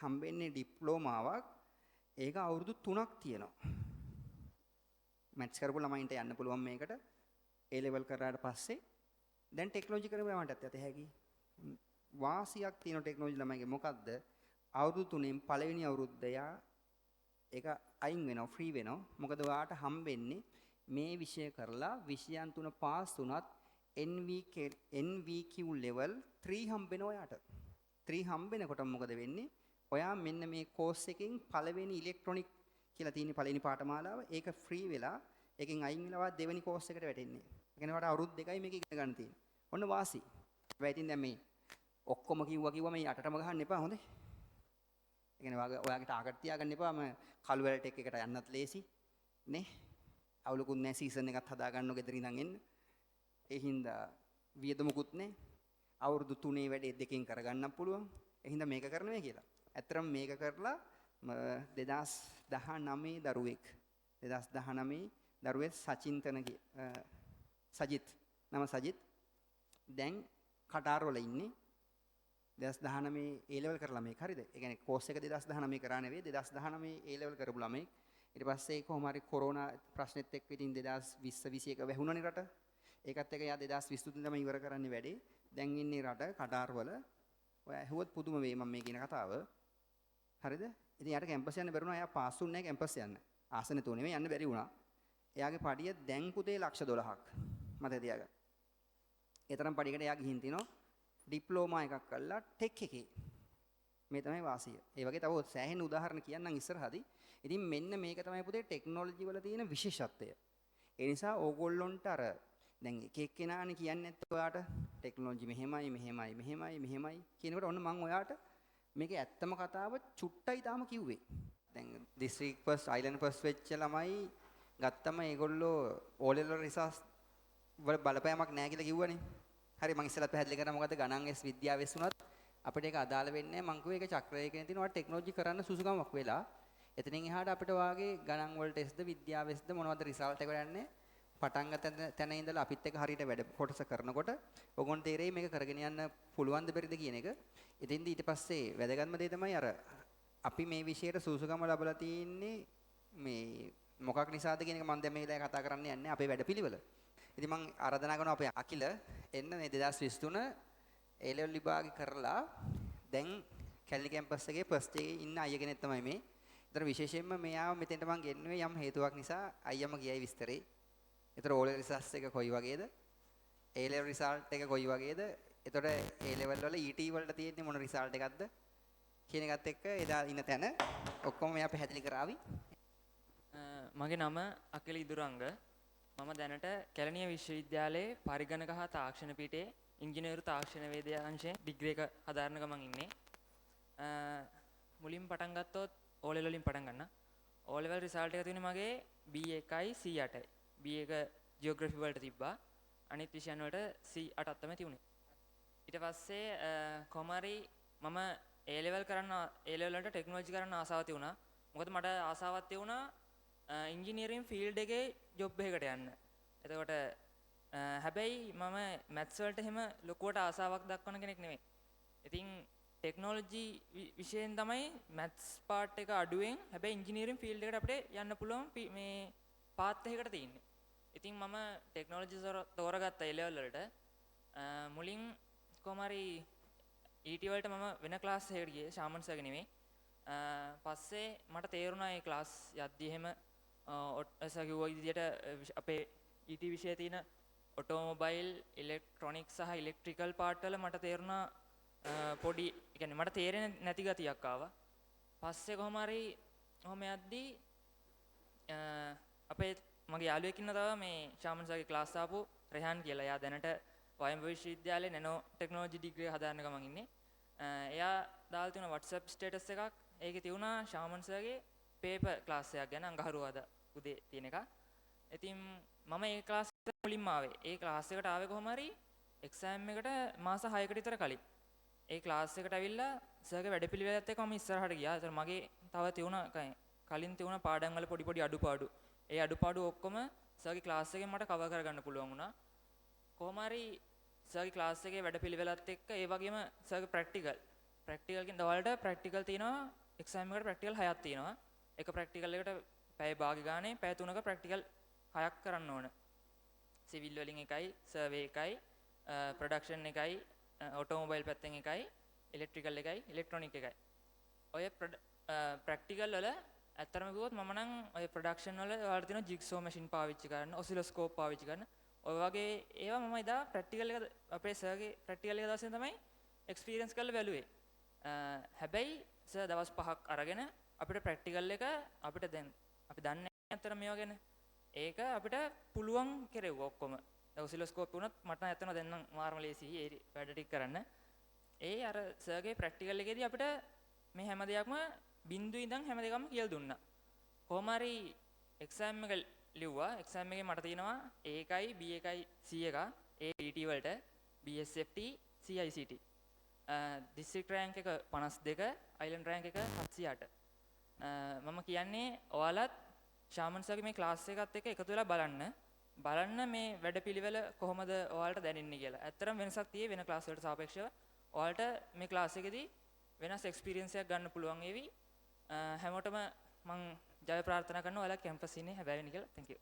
හම්බෙන්නේ ඩිප්ලෝමාවක්. ඒක අවුරුදු 3ක් තියෙනවා. මැට්ස් කරපු ළමයින්ට යන්න පුළුවන් මේකට. ඒ ලෙවල් කරාට පස්සේ දැන් ටෙක්නොලොජි කරපු ළමයින්ටත් යත හැකි. වාසියක් තියෙන ටෙක්නොලොජි ළමයිගේ මොකද්ද? අවුරුදු 3න් පළවෙනි අවුරුද්ද යා ඒක අයින් වෙනවා, ෆ්‍රී වෙනවා. මොකද ඔයාට හම්බෙන්නේ මේ විෂය කරලා විෂයන් තුන පාස් වුණත් NVQ level 3 හම්බෙනවා ඔයාට. 3 හම්බෙනකොට මොකද වෙන්නේ? ඔයා මෙන්න මේ කෝස් එකෙන් පළවෙනි ඉලෙක්ට්‍රොනික කියලා තියෙන පළවෙනි පාඨමාලාව ඒක ෆ්‍රී වෙලා ඒකෙන් අයින් වෙලා ඔයා දෙවෙනි කෝස් එකට වැටෙන්නේ. ඒ කියන්නේ ඔයාට අවුරුදු 2යි මේක ඉගෙන ගන්න තියෙන්නේ. ඔන්න වාසි. හැබැයි ඉතින් දැන් මේ ඔක්කොම කිව්වා මේ යටටම ගහන්න එපා හොඳේ. ඒ කියන්නේ ඔයාගේ ටාගට් තියාගන්න එපා. මම කළුවැල ටෙක් එකට යන්නත් ලේසි නේ. අවුලකුත් නෑ, සීසන් එකත් හදා ගන්නව ගෙදර ඉඳන් එන්න. ඒ හින්දා වියදමකුත් නෑ. අවුරුදු 3 වැඩේ දෙකෙන් කරගන්නත් පුළුවන්. ඒ හින්දා මේක කරනවා කියලා. ඇත්තටම මේක කරලා 2019 දරුවෙක් 2019 දරුවෙක් සචින්තන සජිත් නම සජිත් දැන් කටාර් වල ඉන්නේ. 2019 ඒ ලෙවල් කරලා මේක හරිද? ඒ කියන්නේ කෝස් එක 2019 කරා නෙවෙයි 2019 ඒ ලෙවල් කරපු ළමෙක්. ඊට පස්සේ කොහොම හරි කොරෝනා ප්‍රශ්නෙත් එක්ක ඉතින් 2020 21 වැහුණානේ රට. ඒකත් එක්ක එයා 2023 තමයි ඉවර කරන්නේ වැඩේ. දැන් ඉන්නේ රට කටාර් වල. ඔයා ඇහුවොත් පුදුම වෙයි මම මේ කියන කතාව. හරිද? ඉතින් එයාට කැම්පස් යන්න බැරි වුණා. එයා පාස් වුණේ නැහැ කැම්පස් යන්න. ආස නැතුව නෙමෙයි යන්න බැරි වුණා. එයාගේ පඩිය දැන් පුතේ ලක්ෂ 12ක්. මතක තියාගන්න. ඒ තරම් පඩියකට එයා ගිහින් තිනවා ඩිප්ලෝමා එකක් කරලා ටෙක් එකේ. මේ තමයි වාසිය. ඒ වගේ තව සෑහෙන උදාහරණ කියන්නම් ඉස්සරහදී. ඉතින් මෙන්න මේක තමයි පුතේ ටෙක්නොලොජි වල තියෙන විශේෂත්වය. ඒ නිසා ඕගොල්ලොන්ට අර දැන් එක එක්කෙනානේ කියන්නේ නැත්තේ ඔයාට ටෙක්නොලොජි මෙහෙමයි මෙහෙමයි මෙහෙමයි මෙහෙමයි කියනකොට ඔන්න මං ඔයාට මේකේ ඇත්තම කතාව චුට්ටයි තාම කිව්වේ. දැන් දිස්ත්‍රික් ෆස්ට් අයිලන්ඩ් ෆස්ට් වෙච්ච ළමයි ගත්තම ඒගොල්ලෝ ඕ ලෙවල් රිසල්ට්ස් වල බලපෑමක් නැහැ කියලා කිව්වනේ. හරි, මං ඉස්සෙල්ලත් පැහැදිලි කරා මොකද්ද ගණන් S විද්‍යාව S වුණත් අපිට ඒක අදාළ වෙන්නේ නැහැ. මං කිව්වේ ඒක චක්‍රයකින් තියෙනවා ටෙක්නොලොජි කරන්න සුසුකමක් වෙලා. එතනින් එහාට අපිට වාගේ ගණන් වලට Sද විද්‍යාව Sද මොනවද රිසල්ට් එක යන්නේ පටන් ගන්න තැන ඉඳලා අපිත් එක්ක හරියට වැඩ කොටස කරනකොට ඔගොන් තේරෙයි මේක කරගෙන යන්න පුළුවන් ද බැරිද කියන එක. ඉතින්දී ඊට පස්සේ වැදගත්ම දේ තමයි අර අපි මේ විෂයට සුසුකම ලැබලා තියෙන්නේ මේ මොකක් නිසාද කියන එක මම දැන් මේ වෙලාවේ කතා කරන්න යන්නේ අපේ වැඩපිළිවෙල. ඉතින් මං ආරාධනා කරනවා අපේ අකිල එන්න මේ 2023 ඒ ලෙවල් විභාග කරලා දැන් කැලණි කැම්පස් එකේ ෆස්ට් එකේ ඉන්න අයියා කෙනෙක් තමයි මේ. ඒතර විශේෂයෙන්ම මෙයාව මෙතෙන්ට මං ගෙන්නුවේ යම් හේතුවක් නිසා අයියම කියයි විස්තරේ. ඒතර ඕ ලෙවල් රිසල්ට්ස් එක කොයි වගේද? ඒ ලෙවල් රිසල්ට් එක කොයි වගේද? ඒතර ඒ ලෙවල් වල ET වලට තියෙන්නේ මොන රිසල්ට් එකක්ද කියන එකත් එක්ක එදා ඉන්න තැන ඔක්කොම මෙයා පැහැදිලි කරાવી. මගේ නම අකිල ඉදුරංග. මම දැනට කැලණිය විශ්වවිද්‍යාලයේ පරිගණක හා තාක්ෂණ පීඨයේ ඉංජිනේරු තාක්ෂණ වේදය අංශයෙන් ඩිග්‍රී එක හදාරන ගමන් ඉන්නේ. මුලින් පටන් ගත්තොත් O level වලින් පටන් ගන්න. O level result එක තියෙන්නේ මගේ B1යි C8යි. B එක ජියෝග්‍රැෆි වලට තිබ්බා. අනිත් විෂයන් වලට C8ක් තමයි තිබුණේ. ඊට පස්සේ කොහොම හරි මම A level කරන්න A level වලට ටෙක්නොලොජි කරන්න ආසාව තිබුණා. මොකද මට ආසාවක් තිබුණා ඉංජිනේරින් ෆීල්ඩ් එකේ ජොබ් එකකට යන්න. එතකොට හැබැයි මම මැත්ස් වලට එහෙම ලොකුවට ආසාවක් දක්වන කෙනෙක් නෙමෙයි. ඉතින් ටෙක්නොලොජි විෂයෙන් තමයි මැත්ස් පාර්ට් එක අඩුවෙන් හැබැයි ඉංජිනේරින් ෆීල්ඩ් එකට අපිට යන්න පුළුවන් මේ පාත් එකකට තියෙන්නේ. ඉතින් මම ටෙක්නොලොජි තෝරගත්ත ඒ ලෙවල් වලට. මුලින් කොහොම හරි ET වලට මම වෙන ක්ලාස් එකකට ගියේ, ශාමන් සර්ගේ නෙමෙයි. පස්සේ මට තේරුණා ඒ ක්ලාස් යද්දි එහෙම සර් කිව්වා විදියට අපේ ET විෂයේ තියෙන ඔටෝමොබයිල්, ඉලෙක්ට්‍රොනික්ස් සහ ඉලෙක්ට්‍රිකල් පාර්ට් වල මට තේරුණා පොඩි, ඒ කියන්නේ මට තේරෙන්නේ නැති ගතියක් ආවා. පස්සේ කොහොම හරි ඔහොම යද්දි අපේ මගේ යාළුවෙක් ඉන්නවා තව මේ ශාමන් සර්ගේ ක්ලාස් ආපු රෙහාන් කියලා. එයා දැනට වයඹ විශ්වවිද්‍යාලයේ නැනෝ ටෙක්නොලොජි ඩිග්‍රී හදාරන ගමන් ඉන්නේ. එයා දාලා තියෙන WhatsApp status එකක්. ඒකේ තියුණා ශාමන් සර්ගේ පේපර් ක්ලාස් එකක් ගැන අඟහරුවාදා උදේ තියෙන එක. ඉතින් මම ඒ ක්ලාස් එකට මුලින්ම ආවේ. ඒ ක්ලාස් එකට ආවේ කොහොම හරි එක්සෑම් එකට මාස 6කට විතර කලින්. ඒ ක්ලාස් එකට ඇවිල්ලා සර්ගේ වැඩපිළිවෙලත් එක්ක මම ඉස්සරහට ගියා. ඒතර මගේ තව තියුණා කලින් තියුණා පාඩම් වල පොඩි පොඩි අඩුපාඩු. ඒ අඩුපාඩු ඔක්කොම සර්ගේ ක්ලාස් එකෙන් මට කවර් කරගන්න පුළුවන් වුණා. කොහොම හරි සර්ගේ ක්ලාස් එකේ වැඩපිළිවෙලත් එක්ක ඒ වගේම සර්ගේ ප්‍රැක්ටිකල්. ප්‍රැක්ටිකල් කියන දවල්ට ප්‍රැක්ටිකල් තියෙනවා. එක්සෑම් එකට ප්‍රැක්ටිකල් 6ක් තියෙනවා. එක ප්‍රැක්ටිකල් එකට පැය භාග ගානේ පැය 3ක ප්‍රැක්ටිකල් 6ක් කරන්න ඕන. සිවිල් වලින් එකයි, සර්වේ එකයි, ප්‍රොඩක්ෂන් එකයි, ඔටෝමොබයිල් පැත්තෙන් එකයි, ඉලෙක්ට්‍රිකල් එකයි, ඉලෙක්ට්‍රොනික එකයි. ඔය ප්‍රැක්ටිකල් වල ඇත්තටම කිව්වොත් මම නම් ඔය ප්‍රොඩක්ෂන් වල ඔයාලට තියෙනවා ජිග්සෝ මැෂින් පාවිච්චි කරන්න, ඔසිලොස්කෝප් පාවිච්චි කරන්න. ඔය වගේ ඒවා මම එදා ප්‍රැක්ටිකල් එක අපේ සර්ගේ ප්‍රැක්ටිකල් එක දවසේ තමයි එක්ස්පීරියන්ස් කරලා බැලුවේ. හැබැයි සර් දවස් 5ක් අරගෙන අපිට ප්‍රැක්ටිකල් එක අපිට දැන් අපි දන්නේ නැහැ ඇත්තටම මේවා ගැන. ඒක අපිට පුළුවන් කෙරෙව්වා ඔක්කොම. දැන් ඔසිලොස්කෝප් වුණත් මට නම් ඇත්තටම දැන් නම් මාරම ලේසි ඒ වැඩ ටික කරන්න. ඒ අර සර්ගේ ප්‍රැක්ටිකල් එකේදී අපිට මේ හැම දෙයක්ම බින්දුවේ ඉඳන් හැම දෙයක්ම කියලා දුන්නා. කොහොම හරි එක්සෑම් එක ලිව්වා. එක්සෑම් එකේ මට තියෙනවා A එකයි B එකයි C එක. A ET වලට, B SFT, C ICT. District rank එක 52, අයිලන්ඩ් රෑන්ක් එක 708. මම කියන්නේ ඔයාලත් ශාමන් සර්ගේ මේ ක්ලාස් එකත් එක්ක එකතු වෙලා බලන්න. බලන්න මේ වැඩපිළිවෙල කොහොමද ඔයාලට දැනෙන්නේ කියලා. ඇත්තටම වෙනසක් තියෙයි වෙන ක්ලාස් වලට සාපේක්ෂව. ඔයාලට මේ ක්ලාස් එකේදී වෙනස් එක්ස්පීරියන්ස් එකක් ගන්න පුළුවන් වේවි. හැමෝටම මං ජය ප්‍රාර්ථනා කරනවා ඔයාලා කැම්පස් ඉන්නේ හැබැයි වෙන්න කියලා. Thank you.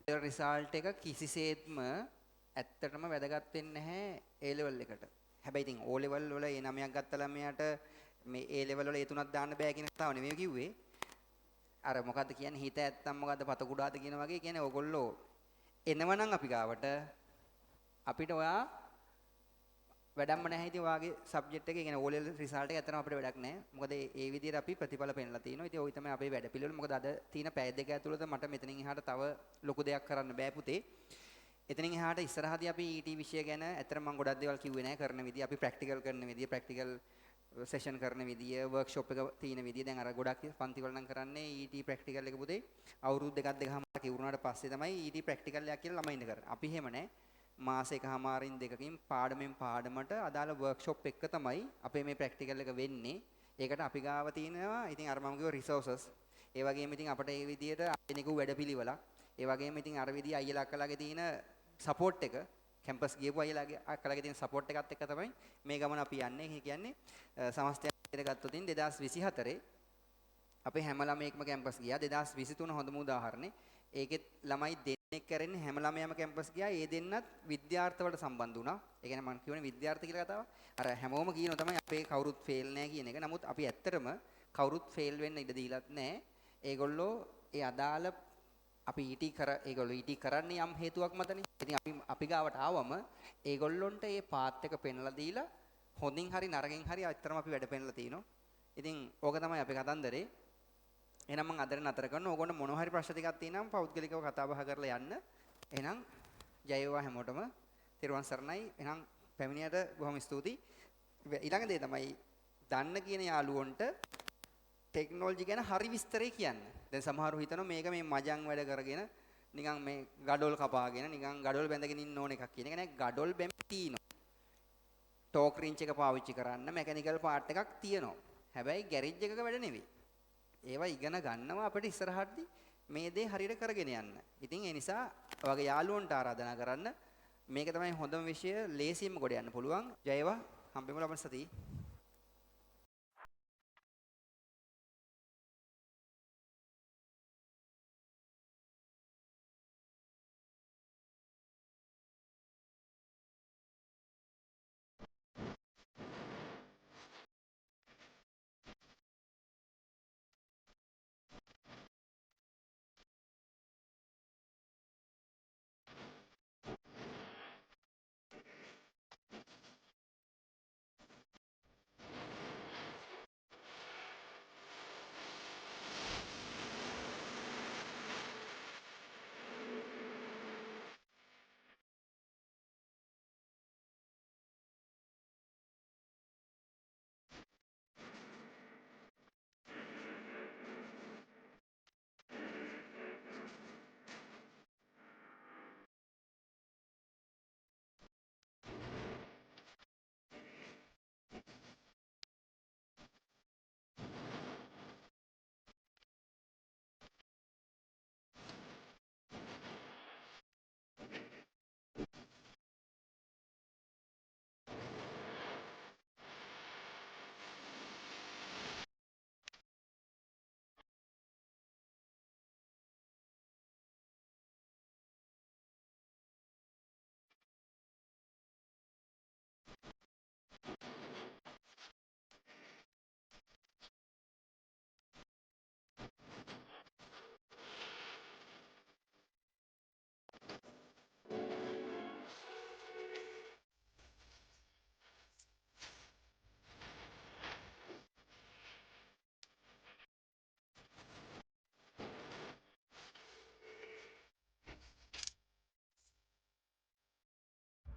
A result එක කිසිසේත්ම ඇත්තටම වැදගත් වෙන්නේ නැහැ ඒ ලෙවල් එකට. හැබැයි ඉතින් ඕ ලෙවල් වල ඒ නමයක් ගත්ත ළමයාට මේ ඒ ලෙවල් වල ඒ තුනක් දාන්න බෑ කියන කතාව නෙමෙයි කිව්වේ. අර මොකද්ද කියන්නේ හිත ඇත්තම් මොකද්ද පත කුඩාද කියන වගේ කියන්නේ ඔයගොල්ලෝ එනවනම් අපි ගාවට අපිට ඔයා වැඩක්ම නැහැ ඉතින් ඔයාගේ සබ්ජෙක්ට් එකේ කියන්නේ ඕ ලෙවල් රිසල්ට් එක ඇත්තටම අපිට වැඩක් නැහැ. මොකද ඒ විදිහට අපි ප්‍රතිඵල පෙන්නලා තිනවා. ඉතින් ඔය තමයි අපේ වැඩ පිළිවෙල. මොකද අද තියෙන පැය දෙක ඇතුළත මට මෙතනින් එහාට තව ලොකු දෙයක් කරන්න බෑ පුතේ. එතනින් එහාට ඉස්සරහදී අපි ET විෂය ගැන ඇත්තටම මම ගොඩක් දේවල් කිව්වේ නෑ කරන විදිය. අපි ප්‍රැක්ටිකල් කරන විදිය, ප්‍රැක්ටිකල් සෙෂන් කරන විදිය, වර්ක්ෂොප් එක තියෙන විදිය. දැන් අර ගොඩක් පන්ති වල නම් කරන්නේ ET practical එක පුතේ අවුරුදු දෙකක් දෙකමාරක් ඉවර වුණාට පස්සේ තමයි ET practical එකක් කියලා ළමයින්ට කරන්නේ. අපි එහෙම නෑ. මාස එකහමාරින් දෙකකින් පාඩමෙන් පාඩමට අදාළ වර්ක්ෂොප් එක තමයි අපේ මේ ප්‍රැක්ටිකල් එක වෙන්නේ. ඒකට අපි ගාව තියෙනවා ඉතින් අර මම කිව්ව රිසෝසස්. ඒ වගේම ඉතින් අපිට ඒ විදියට ආයතනික වැඩපිළිවෙලක්. ඒ වගේම ඉතින් අර විදිය අයියලා අක්කලාගේ තියෙන සපෝට් එක, කැම්පස් ගියපු අයියලාගේ අක්කලාගේ තියෙන සපෝට් එකත් එක්ක තමයි මේ ගමන අපි යන්නේ. ඒ කියන්නේ සමස්තයක් විදියට ගත්තොත් ඉතින් 2024 අපේ හැම ළමයෙක්ම කැම්පස් ගියා. 2023 හොඳම උදාහරණේ. ඒකෙත් ළමයි දෙන්නෙක් කරන්නේ හැම ළමයාම කැම්පස් ගියා. ඒ දෙන්නත් විද්‍යාර්ථ වලට සම්බන්ධ වුණා. ඒ කියන්නේ මම කියවනේ විද්‍යාර්ථ කියලා කතාව. අර හැමෝම කියනවා තමයි අපේ කවුරුත් ෆේල් නෑ කියන එක. නමුත් අපි ඇත්තටම කවුරුත් ෆේල් වෙන්න ඉඩ දීලත් නෑ. ඒගොල්ලෝ ඒ අදාළ අපි ET කර ඒගොල්ලෝ ET කරන්නේ යම් හේතුවක් මතනේ. ඉතින් අපි අපි ගාවට ආවම ඒගොල්ලොන්ට ඒ පාත් එක පෙන්ලා දීලා හොඳින් හරි නරකින් හරි ඇත්තටම අපි වැඩ පෙන්ලා තිනවා. ඉතින් ඕක තමයි අපේ කතන්දරේ. එහෙනම් මං අදට නතර කරනවා. ඕගොල්ලෝ මොන හරි ප්‍රශ්න ටිකක් තියෙනවා නම් පෞද්ගලිකව කතා බහ කරලා යන්න. එහෙනම් ජය වේවා හැමෝටම. තෙරුවන් සරණයි. එහෙනම් පැමිණියට බොහොම ස්තුතියි. ඊළඟ දේ තමයි දන්න කියන යාළුවන්ට ටෙක්නොලොජි ගැන හරි විස්තරේ කියන්න. දැන් සමහරව හිතනවා මේක මේ මජං වැඩ කරගෙන නිකන් මේ ගඩොල් කපාගෙන නිකන් ගඩොල් බැඳගෙන ඉන්න ඕන එකක් කියන එක නෑ. ගඩොල් බැම් තියෙනවා. ටෝක් රින්ච් එක පාවිච්චි කරන්න මැකැනිකල් පාර්ට් එකක් තියෙනවා. හැබැයි ගෑරේජ් එකක වැඩ නෙවෙයි. ඒවා ඉගෙන ගන්නවා අපිට ඉස්සරහටදී මේ දේ හරියට කරගෙන යන්න. ඉතින් ඒ නිසා ඔයාගේ යාළුවන්ට ආරාධනා කරන්න. මේක තමයි හොඳම විෂය, ලේසියෙන්ම ගොඩ යන්න පුළුවන්. ජය වේවා. හම්බෙමු ලබන සතියේ.